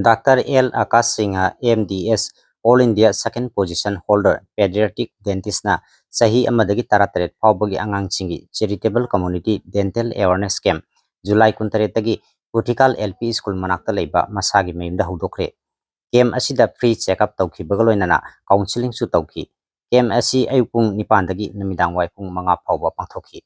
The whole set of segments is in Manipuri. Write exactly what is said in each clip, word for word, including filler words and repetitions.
Doctor L Akash Singh, M D S, All India Second Position Holder, Pediatric Dentistꯅ ꯆꯍꯤ ꯑꯃꯗꯒꯤ ꯇꯔꯥꯇꯔꯦꯠ ꯐꯥꯎꯕꯒꯤ ꯑꯉꯥꯡꯁꯤꯡꯒꯤ Charitable Community Dental Awareness Camp July ꯀꯨꯟꯇꯔꯦꯠꯇꯒꯤ ꯀꯨꯊꯤꯀꯥꯜ L P School ꯃꯅꯥꯛꯇ ꯂꯩꯕ ꯃꯁꯥꯒꯤ ꯃꯌꯨꯝꯗ ꯍꯧꯗꯣꯛꯈ꯭ꯔꯦ꯫ Camp ꯑꯁꯤꯗ free checkup ꯇꯧꯈꯤꯕꯒ ꯂꯣꯏꯅꯅ counselling ꯁꯨ ꯇꯧꯈꯤ꯫ Camp ꯑꯁꯤ ꯑꯌꯨꯛ ꯄꯨꯡ ꯅꯤꯄꯥꯟꯗꯒꯤ ꯅꯨꯃꯤꯗꯥꯡ ꯋꯥꯏ ꯄꯨꯡ ꯃꯉꯥ ꯐꯥꯎꯕ ꯄꯥꯡꯊꯣꯛꯈꯤ꯫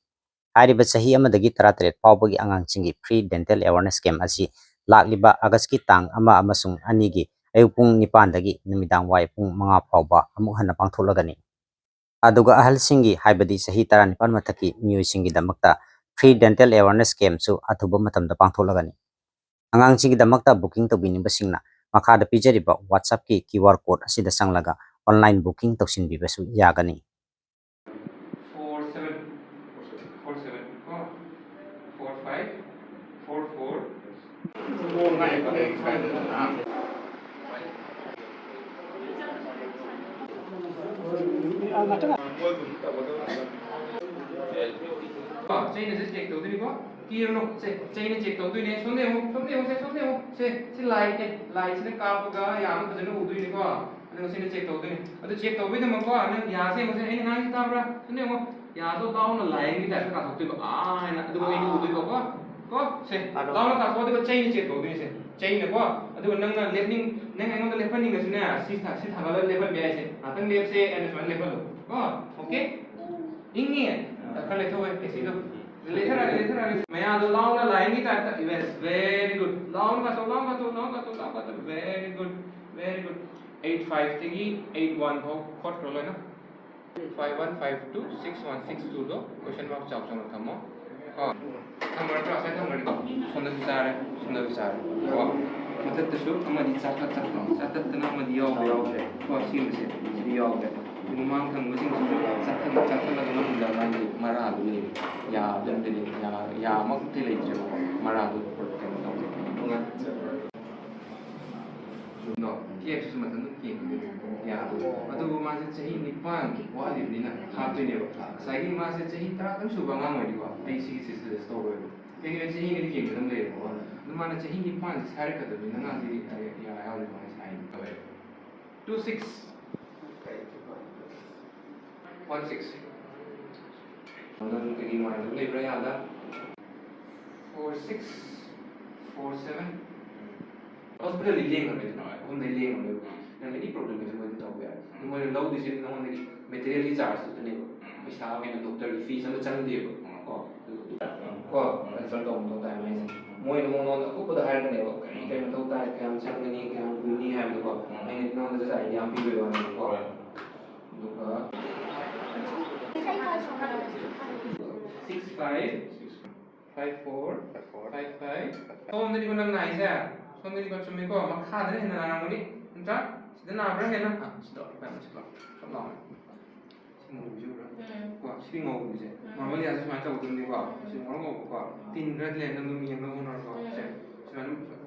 ꯍꯥꯏꯔꯤꯕ ꯆꯍꯤ ꯑꯃꯗꯒꯤ ꯇꯔꯥꯇꯔꯦꯠ ꯐꯥꯎꯕꯒꯤ ꯑꯉꯥꯡꯁꯤꯡꯒꯤ free dental awareness camp ꯑꯁꯤ ꯂꯥꯛꯂꯤꯕ Augustꯀꯤ ꯇꯥꯡ ꯑꯃ ꯑꯃꯁꯨꯡ ꯑꯅꯤꯒꯤ ꯑꯌꯨꯛ ꯄꯨꯡ ꯅꯤꯄꯥꯟꯗꯒꯤ ꯅꯨꯃꯤꯗꯥꯡ ꯋꯥꯏ ꯄꯨꯡ ꯃꯉꯥ ꯐꯥꯎꯕ ꯑꯃꯨꯛ ꯍꯟꯅ ꯄꯥꯡꯊꯣꯛꯂꯒꯅꯤ꯫ ꯑꯗꯨꯒ ꯑꯍꯜꯁꯤꯡꯒꯤ, ꯍꯥꯏꯕꯗꯤ ꯆꯍꯤ ꯇꯔꯥꯅꯤꯄꯥꯟ ꯃꯊꯛꯀꯤ ꯃꯤꯑꯣꯏꯁꯤꯡꯒꯤꯗꯃꯛꯇ free dental awareness campꯁꯨ ꯑꯊꯨꯕ ꯃꯇꯝꯗ ꯄꯥꯡꯊꯣꯛꯂꯒꯅꯤ꯫ ꯑꯉꯥꯡꯁꯤꯡꯒꯤꯗꯃꯛꯇ booking ꯇꯧꯕꯤꯅꯤꯡꯕꯁꯤꯡꯅ ꯃꯈꯥꯗ ꯄꯤꯖꯔꯤꯕ WhatsAppꯀꯤ Q R code ꯑꯁꯤꯗ ꯆꯪꯂꯒ online booking ꯇꯧꯁꯤꯟꯕꯤꯕꯁꯨ ꯌꯥꯒꯅꯤ꯫ Four seven, four seven, ꯀꯣ? Four five, four four, four nine, ꯆꯩꯅ ꯁꯤ check ꯇꯧꯗꯣꯏꯅꯤꯀꯣ꯫ ꯀꯤꯔꯨꯅꯨ꯫ ꯁꯦ, ꯆꯩꯅ check ꯇꯧꯗꯣꯏꯅꯦ꯫ ꯁꯣꯝꯗ ꯌꯦꯡꯉꯨ, ꯁꯣꯝꯗ ꯌꯦꯡꯉꯨ, ꯁꯦ, ꯁꯣꯝꯗ ꯌꯦꯡꯉꯨ꯫ ꯁꯦ, ꯁꯤ lightꯅꯦ꯫ Lightꯁꯤꯅ ꯀꯥꯞꯄꯒ ꯌꯥꯝꯅ ꯐꯖꯅ ꯎꯗꯣꯏꯅꯤꯀꯣ꯫ ꯑꯗꯨꯒ ꯁꯤꯅ check ꯇꯧꯗꯣꯏꯅꯤ꯫ ꯑꯗꯨ check ꯇꯧꯕꯩꯗꯃꯛꯀꯣ, ꯅꯪ ꯌꯥꯁꯦ ꯌꯦꯡꯉꯨꯁꯦ꯫ ꯑꯩꯅ ꯉꯥꯡꯉꯤꯁꯦ ꯇꯥꯕ꯭ꯔꯥ? ꯁꯣꯝꯗ ꯌꯦꯡꯉꯨ꯫ ꯌꯥꯗꯣ ꯂꯥꯎꯅ line ꯒꯤ type ꯇ ꯀꯥꯊꯣꯛꯇꯣꯏꯕ꯫ ꯑꯥ ꯍꯥꯏꯅ꯫ ꯑꯗꯨꯒ ꯑꯩꯅ ꯎꯗꯣꯏꯕꯀꯣ꯫ ꯀꯣ? ꯁꯦ, ꯂꯥꯎꯅ ꯀꯥꯊꯣꯛꯑꯣ꯫ ꯑꯗꯨꯒ ꯆꯩꯅ check ꯇꯧꯗꯣꯏꯅꯤ ꯁꯦ꯫ ꯆꯩꯅꯀꯣ꯫ ꯑꯗꯨꯒ ꯅꯪꯅ ꯂꯦꯞꯅꯤꯡ-, ꯅꯪ ꯑꯩꯉꯣꯟꯗ ꯂꯦꯞꯍꯟꯅꯤꯡꯉꯁꯨꯅꯦ, ꯁꯤ ꯊꯥ-, ꯁꯤ ꯊꯥꯡꯒꯠꯂꯒ ꯂꯦꯞꯍꯟꯕ ꯌꯥꯏꯁꯦ꯫ ꯉꯥꯛꯇꯪ ꯂꯦꯞꯁꯦ ꯍꯥꯏꯅ ꯁꯨꯃꯥꯏꯅ ꯂꯦꯞꯍꯜꯂꯣ꯫ ꯀꯣ? Okay? ꯏꯪꯉꯤ? ꯈꯔ ꯂꯩꯊꯧꯋꯦ, A C ꯗꯣ꯫ ꯂꯩꯊꯔꯛꯑꯒꯦ, ꯂꯩꯊꯔꯛꯑꯒꯦ꯫ ꯃꯌꯥꯗꯣ ꯂꯥꯎꯅ line ꯒꯤ type ꯇ꯫ Yes, very good. ꯂꯥꯎꯅ ꯀꯥꯊꯣꯛ, ꯂꯥꯎꯅ ꯀꯥꯊꯣꯛ, ꯂꯥꯎꯅ ꯀꯥꯊꯣꯛ, ꯂꯥꯎꯅ ꯀꯥꯊꯣꯛ꯫ Very good, very good. Eight five ꯇꯒꯤ eight one ꯐꯥꯎ ꯈꯣꯠꯈ꯭ꯔꯣ ꯂꯣꯏꯅ꯫ Five one five two six one six two ꯗꯣ question mark ꯆꯥꯎ ꯆꯥꯎꯅ ꯊꯝꯃꯣ꯫ ꯀꯣ? ꯊꯝꯃꯔꯣꯏꯗ꯭ꯔꯣ? ꯉꯁꯥꯏ ꯊꯝꯃꯔꯣꯏꯗ꯭ꯔꯣ? ꯁꯣꯝꯗꯁꯨ ꯆꯥꯔꯦ, ꯁꯣꯝꯗꯁꯨ ꯆꯥꯔꯦ꯫ ꯀꯣ? ꯃꯊꯛꯇꯁꯨ ꯑꯃꯗꯤ ꯆꯥꯊꯠ ꯆꯥꯊꯠ-, ꯆꯥꯊꯠꯇꯅ ꯑꯃꯗꯤ ꯌꯥꯎꯈ꯭ꯔꯦ꯫ ꯀꯣ? ꯁꯤꯒꯨꯝꯕꯁꯦ ꯁꯤꯗꯤ ꯌꯥꯎꯈ꯭ꯔꯦ꯫ ꯃꯃꯥꯡ ꯊꯪꯕꯁꯤꯡꯁꯤꯁꯨ ꯆꯥꯊꯠ-, ꯆꯥꯊꯠꯂꯒ ꯃꯅꯨꯡꯗ ꯃꯥꯒꯤ ꯃꯔꯥꯗꯨ ꯂꯩꯔꯦ꯫ ꯌꯥꯗꯨꯝꯗꯤ ꯂꯩ-, ꯌꯥ-, ꯌꯥꯃꯛꯇꯤ ꯂꯩꯇ꯭ꯔꯦꯕꯀꯣ꯫ ꯃꯔꯥꯗꯨ ꯀꯩꯅꯣ ꯇꯧꯔꯦ꯫ ꯅꯣ, ꯀꯦꯞꯁꯤꯁꯨ ꯃꯊꯟꯇ ꯀꯦꯟꯈꯤꯗꯣꯏꯅꯦ꯫ ꯌꯥꯗꯣꯏꯅꯦ꯫ ꯑꯗꯨꯕꯨ ꯃꯥꯁꯦ ꯆꯍꯤ ꯅꯤꯄꯥꯟ ꯋꯥꯠꯂꯤꯕꯅꯤꯅ ꯍꯥꯞꯇꯣꯏꯅꯦꯕ꯫ ꯉꯁꯥꯏꯒꯤ ꯃꯥꯁꯦ ꯆꯍꯤ ꯇꯔꯥꯇꯔꯨꯛ ꯁꯨꯕ ꯑꯉꯥꯡ ꯑꯣꯏꯔꯗꯤꯀꯣ, ꯑꯩ ꯁꯤꯒꯤ suggest ꯇꯧꯔꯣꯏꯕ꯫ ꯀꯩꯒꯤꯅꯣ, ꯆꯍꯤ ꯑꯅꯤꯗꯤ ꯀꯦꯟꯒꯗꯕ ꯂꯩꯌꯦꯕꯀꯣ꯫ ꯑꯗꯨ ꯃꯥꯅ ꯆꯍꯤ ꯅꯤꯄꯥꯟꯁꯦ ꯁꯥꯏꯔꯛꯀꯗꯕꯅꯤ, ꯅꯉꯥꯁꯤ ꯌꯥ ꯌꯥꯎꯔꯤꯕ ꯍꯥꯏꯁꯦ ꯍꯥꯏꯅꯤ꯫ ꯇꯧꯋꯦ꯫ Two six. One six. ꯅꯪ ꯀꯔꯤ ꯅꯨꯡꯉꯥꯏꯇꯕ ꯂꯩꯕ꯭ꯔꯥ ꯌꯥꯗ? Four six, four seven. ꯍꯣꯁꯄꯤꯇꯥꯜꯗꯤ ꯂꯦꯡꯉꯔꯣꯏꯗꯅ, ꯑꯍꯨꯝꯗꯩ ꯂꯦꯡꯉꯔꯣꯏꯕ꯫ ꯅꯪ any problem ꯂꯩꯔꯁꯨ ꯃꯣꯏ ꯑꯗꯨꯝ ꯇꯧꯕ ꯌꯥꯔꯦ꯫ ꯑꯗꯨ ꯃꯣꯏꯅ ꯂꯧꯗꯣꯏꯁꯦ ꯅꯉꯣꯟꯗꯒꯤ material ꯒꯤ charge ꯈꯛꯇꯅꯦꯕ꯫ ꯄꯩꯁꯥ ꯑꯣꯏꯅ doctor ꯒꯤ fees ꯑꯃ ꯆꯪꯗꯦꯕ꯫ ꯀꯣ? ꯀꯣ? Consult ꯇꯧꯕ ꯃꯊꯧ ꯇꯥꯏ ꯃꯥꯏꯁꯦ꯫ ꯃꯣꯏꯅ ꯃꯉꯣꯟꯗ ꯑꯀꯨꯞꯄꯗ ꯍꯥꯏꯔꯛꯀꯅꯦꯕ꯫ ꯀꯔꯤ ꯀꯔꯤ ꯃꯊꯧ ꯇꯥꯏ, ꯀꯌꯥꯝ ꯆꯪꯒꯅꯤ, ꯀꯌꯥꯝ ꯀꯨꯏꯅꯤ ꯍꯥꯏꯕꯗꯣꯀꯣ꯫ ꯑꯩꯅ ꯅꯉꯣꯟꯗ just idea ꯑꯃ ꯄꯤꯕꯩ ꯋꯥꯅꯦꯕꯀꯣ꯫ ꯑꯗꯨꯒ six five, five four, five five. ꯁꯣꯝꯗꯅꯤꯀꯣ ꯅꯪ ꯅꯥꯏꯁꯦ? ꯁꯣꯝꯗꯅꯤꯀꯣ, ꯆꯨꯝꯃꯤꯀꯣ? ꯃꯈꯥꯗꯅ ꯍꯦꯟꯅ ꯅꯥꯔꯝꯒꯅꯤ, ꯅꯠꯇ꯭ꯔꯥ? ꯁꯤꯗ ꯅꯥꯕ꯭ꯔꯥ ꯍꯦꯟꯅ? ꯑꯥ, ꯁꯤꯗ ꯂꯥꯛꯑꯣ, ꯁꯤꯗ ꯂꯥꯛꯑꯣ꯫ ꯆꯞ ꯂꯥꯎꯅ꯫ ꯁꯤ ꯉꯧꯕꯁꯤ ꯎꯕ꯭ꯔꯥ? ꯎꯝ꯫ ꯀꯣ, ꯁꯤꯗꯤ ꯉꯧꯕꯅꯤꯁꯦ꯫ ꯎꯝ꯫ Normal ꯌꯥꯁꯦ ꯁꯨꯃꯥꯏꯅ ꯇꯧꯒꯗꯕꯅꯤꯀꯣ꯫ ꯎꯝ꯫ ꯁꯤ ꯉꯧꯔꯣꯛ ꯉꯧꯕꯀꯣ꯫ ꯎꯝ꯫ ꯇꯤꯟ ꯈꯔ ꯂꯩꯔꯦ, ꯅꯪ ꯑꯗꯨꯝ ꯌꯦꯡꯅꯕ ꯍꯣꯠꯅꯔꯣꯀꯣ꯫ ꯎꯝ꯫ ꯁꯦ, ꯁꯨꯃꯥꯏꯅ ꯑꯗꯨꯝ,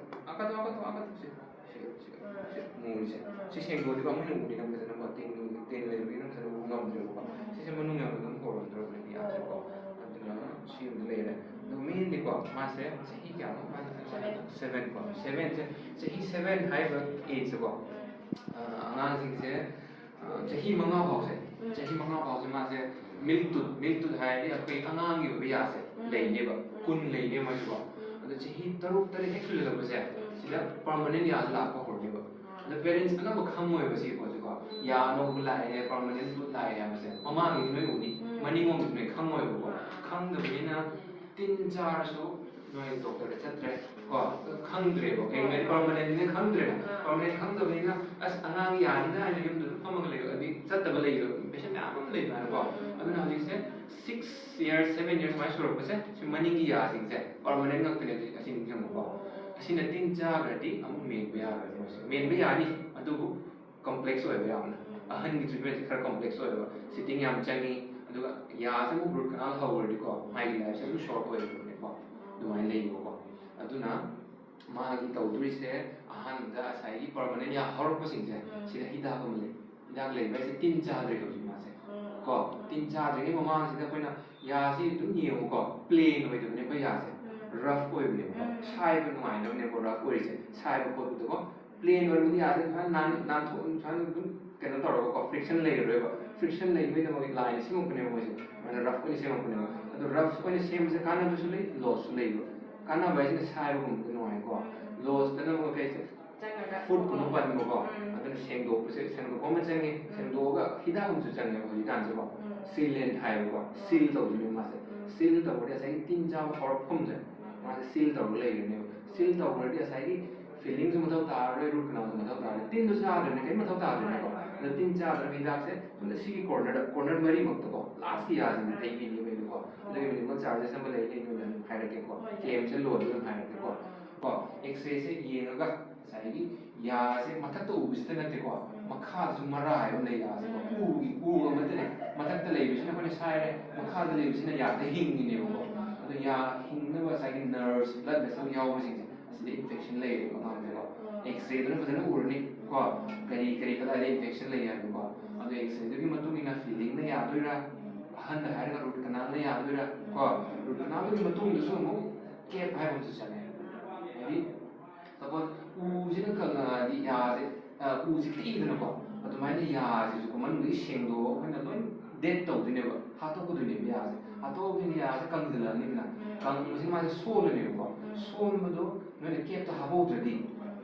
ꯑꯥ, ꯀꯠꯊꯣꯛ, ꯑꯥ, ꯀꯠꯊꯣꯛ, ꯑꯥ, ꯀꯠꯊꯣꯛ, ꯁꯦ, ꯁꯦ, ꯁꯦ, ꯎꯝ꯫ ꯁꯦ, ꯃꯨꯔꯤꯁꯦ꯫ ꯎꯝ꯫ ꯁꯤ ꯁꯦꯡꯗꯣꯛꯑꯗꯤꯀꯣ, ꯑꯃꯨꯛ ꯍꯦꯟꯅ ꯎꯕꯅꯤ ꯅꯪ ꯐꯖꯅꯀꯣ꯫ ꯇꯤꯟ, ꯇꯤꯟ ꯂꯩꯕꯒꯤ ꯅꯪ ꯐꯖꯅ ꯎꯕ ꯉꯝꯗ꯭ꯔꯦꯕꯀꯣ꯫ ꯎꯝ꯫ ꯁꯤꯁꯦ ꯃꯅꯨꯡ ꯌꯥꯝꯅ ꯑꯗꯨꯝ ꯍꯧꯔꯝꯗ꯭ꯔꯕꯅꯦ ꯌꯥꯗ꯭ꯔꯦꯀꯣ꯫ ꯎꯝ꯫ ꯑꯗꯨꯅ ꯁꯤ ꯑꯃꯗꯤ ꯂꯩꯔꯦ꯫ ꯑꯗꯣ mainly ꯀꯣ, ꯃꯥꯁꯦ ꯆꯍꯤ ꯀꯌꯥꯅꯣ? ꯃꯥꯅ seven꯫ Seven ꯀꯣ꯫ ꯎꯝ꯫ Seven ꯁꯦ, ꯆꯍꯤ seven ꯍꯥꯏꯕ age ꯁꯦꯀꯣ, ꯎꯝ꯫ ꯑ, ꯑꯉꯥꯡꯁꯤꯡꯁꯦ, ꯑ, ꯆꯍꯤ ꯃꯉꯥ ꯐꯥꯎꯁꯦ, ꯎꯝ꯫ ꯆꯍꯤ ꯃꯉꯥ ꯐꯥꯎꯁꯦ ꯃꯥꯁꯦ milk tooth, milk tooth ꯍꯥꯏꯔꯗꯤ ꯑꯩꯈꯣꯏ ꯑꯉꯥꯡꯒꯤ ꯑꯣꯏꯕ ꯌꯥꯁꯦ ꯎꯝ꯫ ꯂꯩꯅꯦꯕ, ꯎꯝ꯫ ꯀꯨꯟ ꯂꯩꯅꯦꯕ ꯃꯥꯁꯦꯀꯣ꯫ ꯎꯝ꯫ ꯑꯗꯣ ꯆꯍꯤ ꯇꯔꯨꯛ, ꯇꯔꯦꯠ ꯍꯦꯛ ꯁꯨꯖꯜꯂꯛꯄꯁꯦ, ꯎꯝ꯫ ꯁꯤꯗ permanent ꯌꯥꯁꯦ ꯂꯥꯛꯄ ꯍꯧꯔꯅꯦꯕ꯫ ꯎꯝ꯫ ꯑꯗꯣ parents ꯑꯅꯝꯕ ꯈꯪꯉꯣꯏꯕ ꯁꯤ ꯄꯣꯠꯁꯦꯀꯣ꯫ ꯎꯝ꯫ ꯌꯥ ꯑꯅꯧꯕ ꯂꯥꯛꯑꯦ, permanent tooth ꯂꯥꯛꯑꯦ ꯍꯥꯏꯕꯁꯦ꯫ ꯃꯃꯥꯡꯒꯤꯗꯤ ꯅꯣꯏ ꯎꯅꯤ, ꯎꯝ꯫ ꯃꯅꯤꯡꯂꯣꯝꯒꯤꯗꯤ ꯅꯣꯏ ꯈꯪꯉꯣꯏꯕꯀꯣ꯫ ꯎꯝ꯫ ꯈꯪꯗꯕꯅꯤꯅ ꯇꯤꯟ ꯆꯥꯔꯁꯨ ꯅꯣꯏ doctor ꯗ ꯆꯠꯇ꯭ꯔꯦ ꯀꯣ, ꯈꯪꯗ꯭ꯔꯦꯕ, ꯀꯩꯒꯤꯅꯣ ꯍꯥꯏꯗꯤ permanent ꯅꯦ ꯈꯪꯗ꯭ꯔꯦꯕ꯫ ꯑꯥ꯫ Permanent ꯈꯪꯗꯕꯅꯤꯅ ꯑꯁ ꯑꯉꯥꯡꯒꯤ ꯌꯥꯅꯤꯅ ꯍꯥꯏꯅ ꯌꯨꯝꯗ ꯑꯗꯨꯝ ꯐꯝꯃꯒ ꯂꯩꯕ, ꯑꯗꯩ ꯆꯠꯇꯕ ꯂꯩꯕ patient ꯃꯌꯥꯝ ꯑꯃ ꯂꯩꯕ ꯍꯥꯏꯅꯀꯣ꯫ ꯎꯝ, ꯎꯝ꯫ ꯑꯗꯨꯅ ꯍꯧꯖꯤꯛꯁꯦ six years, seven years ꯁꯨꯃꯥꯏꯅ ꯁꯨꯔꯛꯄꯁꯦ, ꯁꯤ ꯃꯅꯤꯡꯒꯤ ꯌꯥꯁꯤꯡꯁꯦ permanent ꯉꯥꯛꯇꯅꯦ ꯍꯧꯖꯤꯛ ꯑꯁꯤ ꯅꯤꯡꯁꯤꯡꯉꯨꯀꯣ꯫ ꯑꯣ꯫ ꯑꯁꯤꯅ ꯇꯤꯟ ꯆꯥꯈ꯭ꯔꯗꯤ ꯑꯃꯨꯛ ꯃꯦꯟꯕ ꯌꯥꯔꯣꯏ ꯃꯣꯏꯁꯦ꯫ ꯃꯦꯟꯕ ꯌꯥꯅꯤ, ꯑꯗꯨꯕꯨ complex ꯑꯣꯏꯕ ꯌꯥꯝꯅ꯫ ꯎꯝ꯫ ꯑꯍꯟꯒꯤ treatment ꯁꯦ ꯈꯔ complex ꯑꯣꯏꯕ, sitting ꯌꯥꯝ ꯆꯪꯉꯤ, ꯑꯗꯨꯒ ꯌꯥꯁꯦ ꯑꯃꯨꯛ root canal ꯍꯧꯔꯗꯤꯀꯣ, ꯃꯥꯒꯤ life ꯁꯦ ꯑꯗꯨꯝ short ꯑꯣꯏꯕꯅꯦꯀꯣ꯫ ꯎꯝ꯫ ꯑꯗꯨꯃꯥꯏꯅ ꯂꯩꯌꯦꯕꯀꯣ꯫ ꯑꯗꯨꯅ ꯃꯥꯒꯤ ꯇꯧꯗꯣꯔꯤꯁꯦ ꯑꯍꯥꯟꯕꯗ ꯉꯁꯥꯏꯒꯤ permanent ꯌꯥ ꯍꯧꯔꯛꯄꯁꯤꯡꯁꯦ, ꯎꯝ꯫ ꯁꯤꯗ ꯍꯤꯗꯥꯛ ꯑꯃ ꯂꯩ꯫ ꯍꯤꯗꯥꯛ ꯂꯩꯕ ꯍꯥꯏꯁꯦ ꯇꯤꯟ ꯆꯥꯗ꯭ꯔꯦ ꯍꯧꯖꯤꯛ ꯃꯥꯁꯦ꯫ ꯎꯝ꯫ ꯀꯣ, ꯎꯝ꯫ ꯇꯤꯟ ꯆꯥꯗ꯭ꯔꯤꯉꯩ ꯃꯃꯥꯡꯁꯤꯗ ꯑꯩꯈꯣꯏꯅ ꯌꯥꯁꯤ ꯑꯗꯨꯝ ꯌꯦꯡꯉꯨꯀꯣ, plain ꯑꯣꯏꯗꯕꯅꯦ ꯑꯩꯈꯣꯏ ꯌꯥꯁꯦ꯫ ꯎꯝ꯫ ꯔꯐ ꯑꯣꯏꯕꯅꯦꯕꯀꯣ꯫ ꯎꯝ. ꯁꯥꯏꯕ ꯅꯨꯡꯉꯥꯏꯅꯕꯅꯦꯕꯀꯣ ꯔꯐ ꯑꯣꯏꯔꯤꯁꯦ꯫ ꯁꯥꯏꯕ ꯈꯣꯠꯄꯗꯀꯣ, ꯄ꯭ꯂꯦꯟ ꯑꯣꯏꯔꯕꯗꯤ ꯌꯥꯁꯦ ꯁꯨꯃꯥꯏꯅ ꯅꯥꯟ ꯅꯥꯟꯊꯣꯛ ꯁꯨꯃꯥꯏꯅ ꯑꯗꯨꯝ ꯀꯩꯅꯣ ꯇꯧꯔꯒꯀꯣ, ꯐ꯭ꯔꯤꯛꯁꯟ ꯂꯩꯔꯔꯣꯏꯕ꯫ ꯐ꯭ꯔꯤꯛꯁꯟ ꯂꯩꯅꯕꯒꯤꯗꯃꯛ ꯂꯥꯏꯟ ꯁꯦꯝꯃꯛꯄꯅꯦꯕ ꯃꯣꯏꯁꯦ꯫ ꯑꯗꯨꯃꯥꯏꯅ ꯔꯐ ꯑꯣꯏꯅ ꯁꯦꯝꯃꯛꯄꯅꯦꯕ꯫ ꯑꯗꯣ ꯔꯐ ꯑꯣꯏꯅ ꯁꯦꯝꯕꯁꯦ ꯀꯥꯟꯅꯕꯁꯨ ꯂꯩ, ꯂꯣꯁꯁꯨ ꯂꯩꯕ꯫ ꯀꯥꯟꯅꯕ ꯍꯥꯏꯁꯤꯅ ꯁꯥꯏꯕꯒꯨꯝꯕꯗ ꯅꯨꯡꯉꯥꯏꯀꯣ꯫ ꯂꯣꯁꯇꯅ ꯑꯃꯨꯛ ꯀꯩꯁꯦ ꯆꯪꯉꯒ ꯐꯨꯠꯀꯨꯝꯕ ꯄꯟꯕꯀꯣ꯫ ꯎꯝ. ꯑꯗꯨꯅ ꯁꯦꯡꯗꯣꯛꯄꯁꯦ, ꯁꯦꯡꯗꯣꯛꯄ ꯑꯃ ꯆꯪꯉꯤ꯫ ꯎꯝ. ꯁꯦꯡꯗꯣꯛꯑꯒ ꯍꯤꯗꯥꯛ ꯑꯃꯁꯨ ꯆꯪꯉꯦꯕ ꯍꯧꯖꯤꯛꯀꯥꯟꯁꯦꯀꯣ꯫ ꯎꯝ. ꯁꯤꯂꯦꯟ ꯍꯥꯏꯕꯀꯣ꯫ ꯁꯤꯜ ꯇꯧꯗꯣꯏꯅꯦ ꯃꯥꯁꯦ꯫ ꯁꯤꯜ ꯇꯧꯔꯗꯤ ꯉꯁꯥꯏꯒꯤ ꯇꯤꯟ ꯆꯥꯕ ꯍꯧꯔꯛꯐꯝꯁꯦ ꯃꯥꯁꯦ ꯁꯤꯜ ꯇꯧꯔꯒ ꯂꯩꯔꯅꯦꯕ꯫ ꯁꯤꯜ ꯇꯧꯈ꯭ꯔꯗꯤ ꯉꯁꯥꯏꯒꯤ ꯐꯤꯂꯤꯡꯁꯨ ꯃꯊꯧ ꯇꯥꯔꯔꯣꯏ, ꯔꯨꯠ ꯀꯅꯥꯜꯁꯨ ꯃꯊꯧ ꯇꯥꯔꯔꯣꯏ꯫ ꯇꯤꯟꯗꯨ ꯆꯥꯗ꯭ꯔꯕꯅꯤꯅ ꯀꯔꯤꯝ ꯃꯊꯧ ꯇꯥꯗ꯭ꯔꯦꯅꯀꯣ꯫ ꯑꯗꯣ ꯇꯤꯟ ꯆꯥꯗ꯭ꯔꯕ ꯍꯤꯗꯥꯛꯁꯦ ꯁꯣꯝꯗ ꯁꯤꯒꯤ ꯀꯣꯔꯅꯔꯗ, ꯀꯣꯔꯅꯔ ꯃꯔꯤꯃꯛꯇꯀꯣ, ꯂꯥꯁꯀꯤ ꯌꯥꯁꯤꯗꯤ ꯇꯩꯕꯤꯅꯦꯕꯀꯣ꯫ ꯑꯗꯨꯒꯤ ꯃꯤꯅꯤꯃꯜ ꯆꯥꯔꯖꯦꯁ ꯑꯃ ꯂꯩ, ꯑꯩ ꯅꯣꯏꯗ ꯑꯗꯨꯝ ꯍꯥꯏꯔꯛꯀꯦꯀꯣ꯫ ꯀꯦ ꯑꯦꯝꯁꯦ ꯂꯣꯟꯗ ꯑꯗꯨꯝ ꯍꯥꯏꯔꯛꯀꯦꯀꯣ꯫ ꯀꯣ, ꯑꯦꯛꯁꯔꯦꯁꯦ ꯌꯦꯡꯉꯒ ꯉꯁꯥꯏꯒꯤ ꯌꯥꯁꯦ ꯃꯊꯛꯇ ꯎꯕꯁꯤꯗ ꯅꯠꯇꯦꯀꯣ, ꯃꯈꯥꯗꯁꯨ ꯃꯔꯥ ꯍꯥꯏꯕ ꯑꯃ ꯂꯩ ꯌꯥꯁꯦꯀꯣ꯫ ꯎ, ꯎ ꯑꯃꯗꯅꯦ, ꯃꯊꯛꯇ ꯂꯩꯕꯁꯤꯅ ꯑꯩꯈꯣꯏꯅ ꯁꯥꯏꯔꯦ, ꯃꯈꯥꯗ ꯂꯩꯕꯁꯤꯅ ꯌꯥꯗ ꯍꯤꯡꯉꯤꯅꯦꯕꯀꯣ꯫ ꯑꯗꯣ ꯌꯥ ꯍꯤꯡꯅꯕ ꯉꯁꯥꯏꯒꯤ ꯅꯔꯚꯁ, ꯕ꯭ꯂꯠ ꯚꯦꯁꯦꯜ ꯌꯥꯎꯕꯁꯤꯡꯁꯦ, ꯑꯁꯤꯗ ꯏꯟꯐꯦꯛꯁꯟ ꯂꯩꯔꯦꯕ ꯑꯉꯥꯡꯁꯦꯀꯣ꯫ ꯑꯦꯛꯁꯔꯦꯗꯨꯅ ꯐꯖꯅ ꯎꯔꯅꯤ ꯀꯣ, ꯀꯔꯤ ꯀꯔꯤ ꯀꯗꯥꯏꯗ ꯏꯟꯐꯦꯛꯁꯟ ꯂꯩ ꯍꯥꯏꯕꯀꯣ꯫ ꯑꯗꯣ ꯑꯦꯛꯁꯔꯦꯗꯨꯒꯤ ꯃꯇꯨꯡ ꯏꯟꯅ ꯐꯤꯂꯤꯡꯅ ꯌꯥꯗꯣꯏꯔꯥ, ꯑꯍꯟꯗ ꯍꯥꯏꯔꯒ ꯔꯨꯠ ꯀꯅꯥꯜꯅ ꯌꯥꯗꯣꯏꯔꯥ ꯀꯣ꯫ ꯔꯨꯠ ꯀꯅꯥꯜꯗꯨꯒꯤ ꯃꯇꯨꯡꯗꯁꯨ ꯑꯃꯨꯛ ꯀꯦꯞ ꯍꯥꯏꯕ ꯑꯃꯁꯨ ꯆꯪꯉꯦ꯫ ꯍꯥꯏꯗꯤ ꯁꯄꯣꯁ ꯎꯁꯤꯅ ꯀꯪꯉꯛꯑꯗꯤ ꯌꯥꯁꯦ, ꯑ, ꯎꯁꯦ ꯇꯦꯛꯏꯗꯅꯀꯣ꯫ ꯑꯗꯨꯃꯥꯏꯅ ꯌꯥꯁꯤꯁꯨ ꯃꯅꯨꯡꯗꯒꯤ ꯁꯦꯡꯗꯣꯛꯑꯒ ꯑꯩꯈꯣꯏꯅ ꯂꯣꯏ ꯗꯦꯠ ꯇꯧꯗꯣꯏꯅꯦꯕ, ꯍꯥꯠꯇꯣꯛꯀꯗꯣꯏꯅꯦꯕ ꯌꯥꯁꯦ꯫ ꯍꯥꯠꯇꯣꯛꯑꯕꯅꯤꯅ ꯌꯥꯁꯦ ꯀꯪꯁꯤꯜꯂꯛꯑꯅꯤꯗꯅ꯫ ꯀꯪꯕꯁꯤ ꯃꯥꯁꯦ ꯁꯣꯜꯂꯅꯦꯕꯀꯣ꯫ ꯁꯣꯟꯕꯗꯣ ꯅꯣꯏꯅ ꯀꯦꯞꯇꯣ ꯍꯥꯞꯍꯧꯗ꯭ꯔꯗꯤ,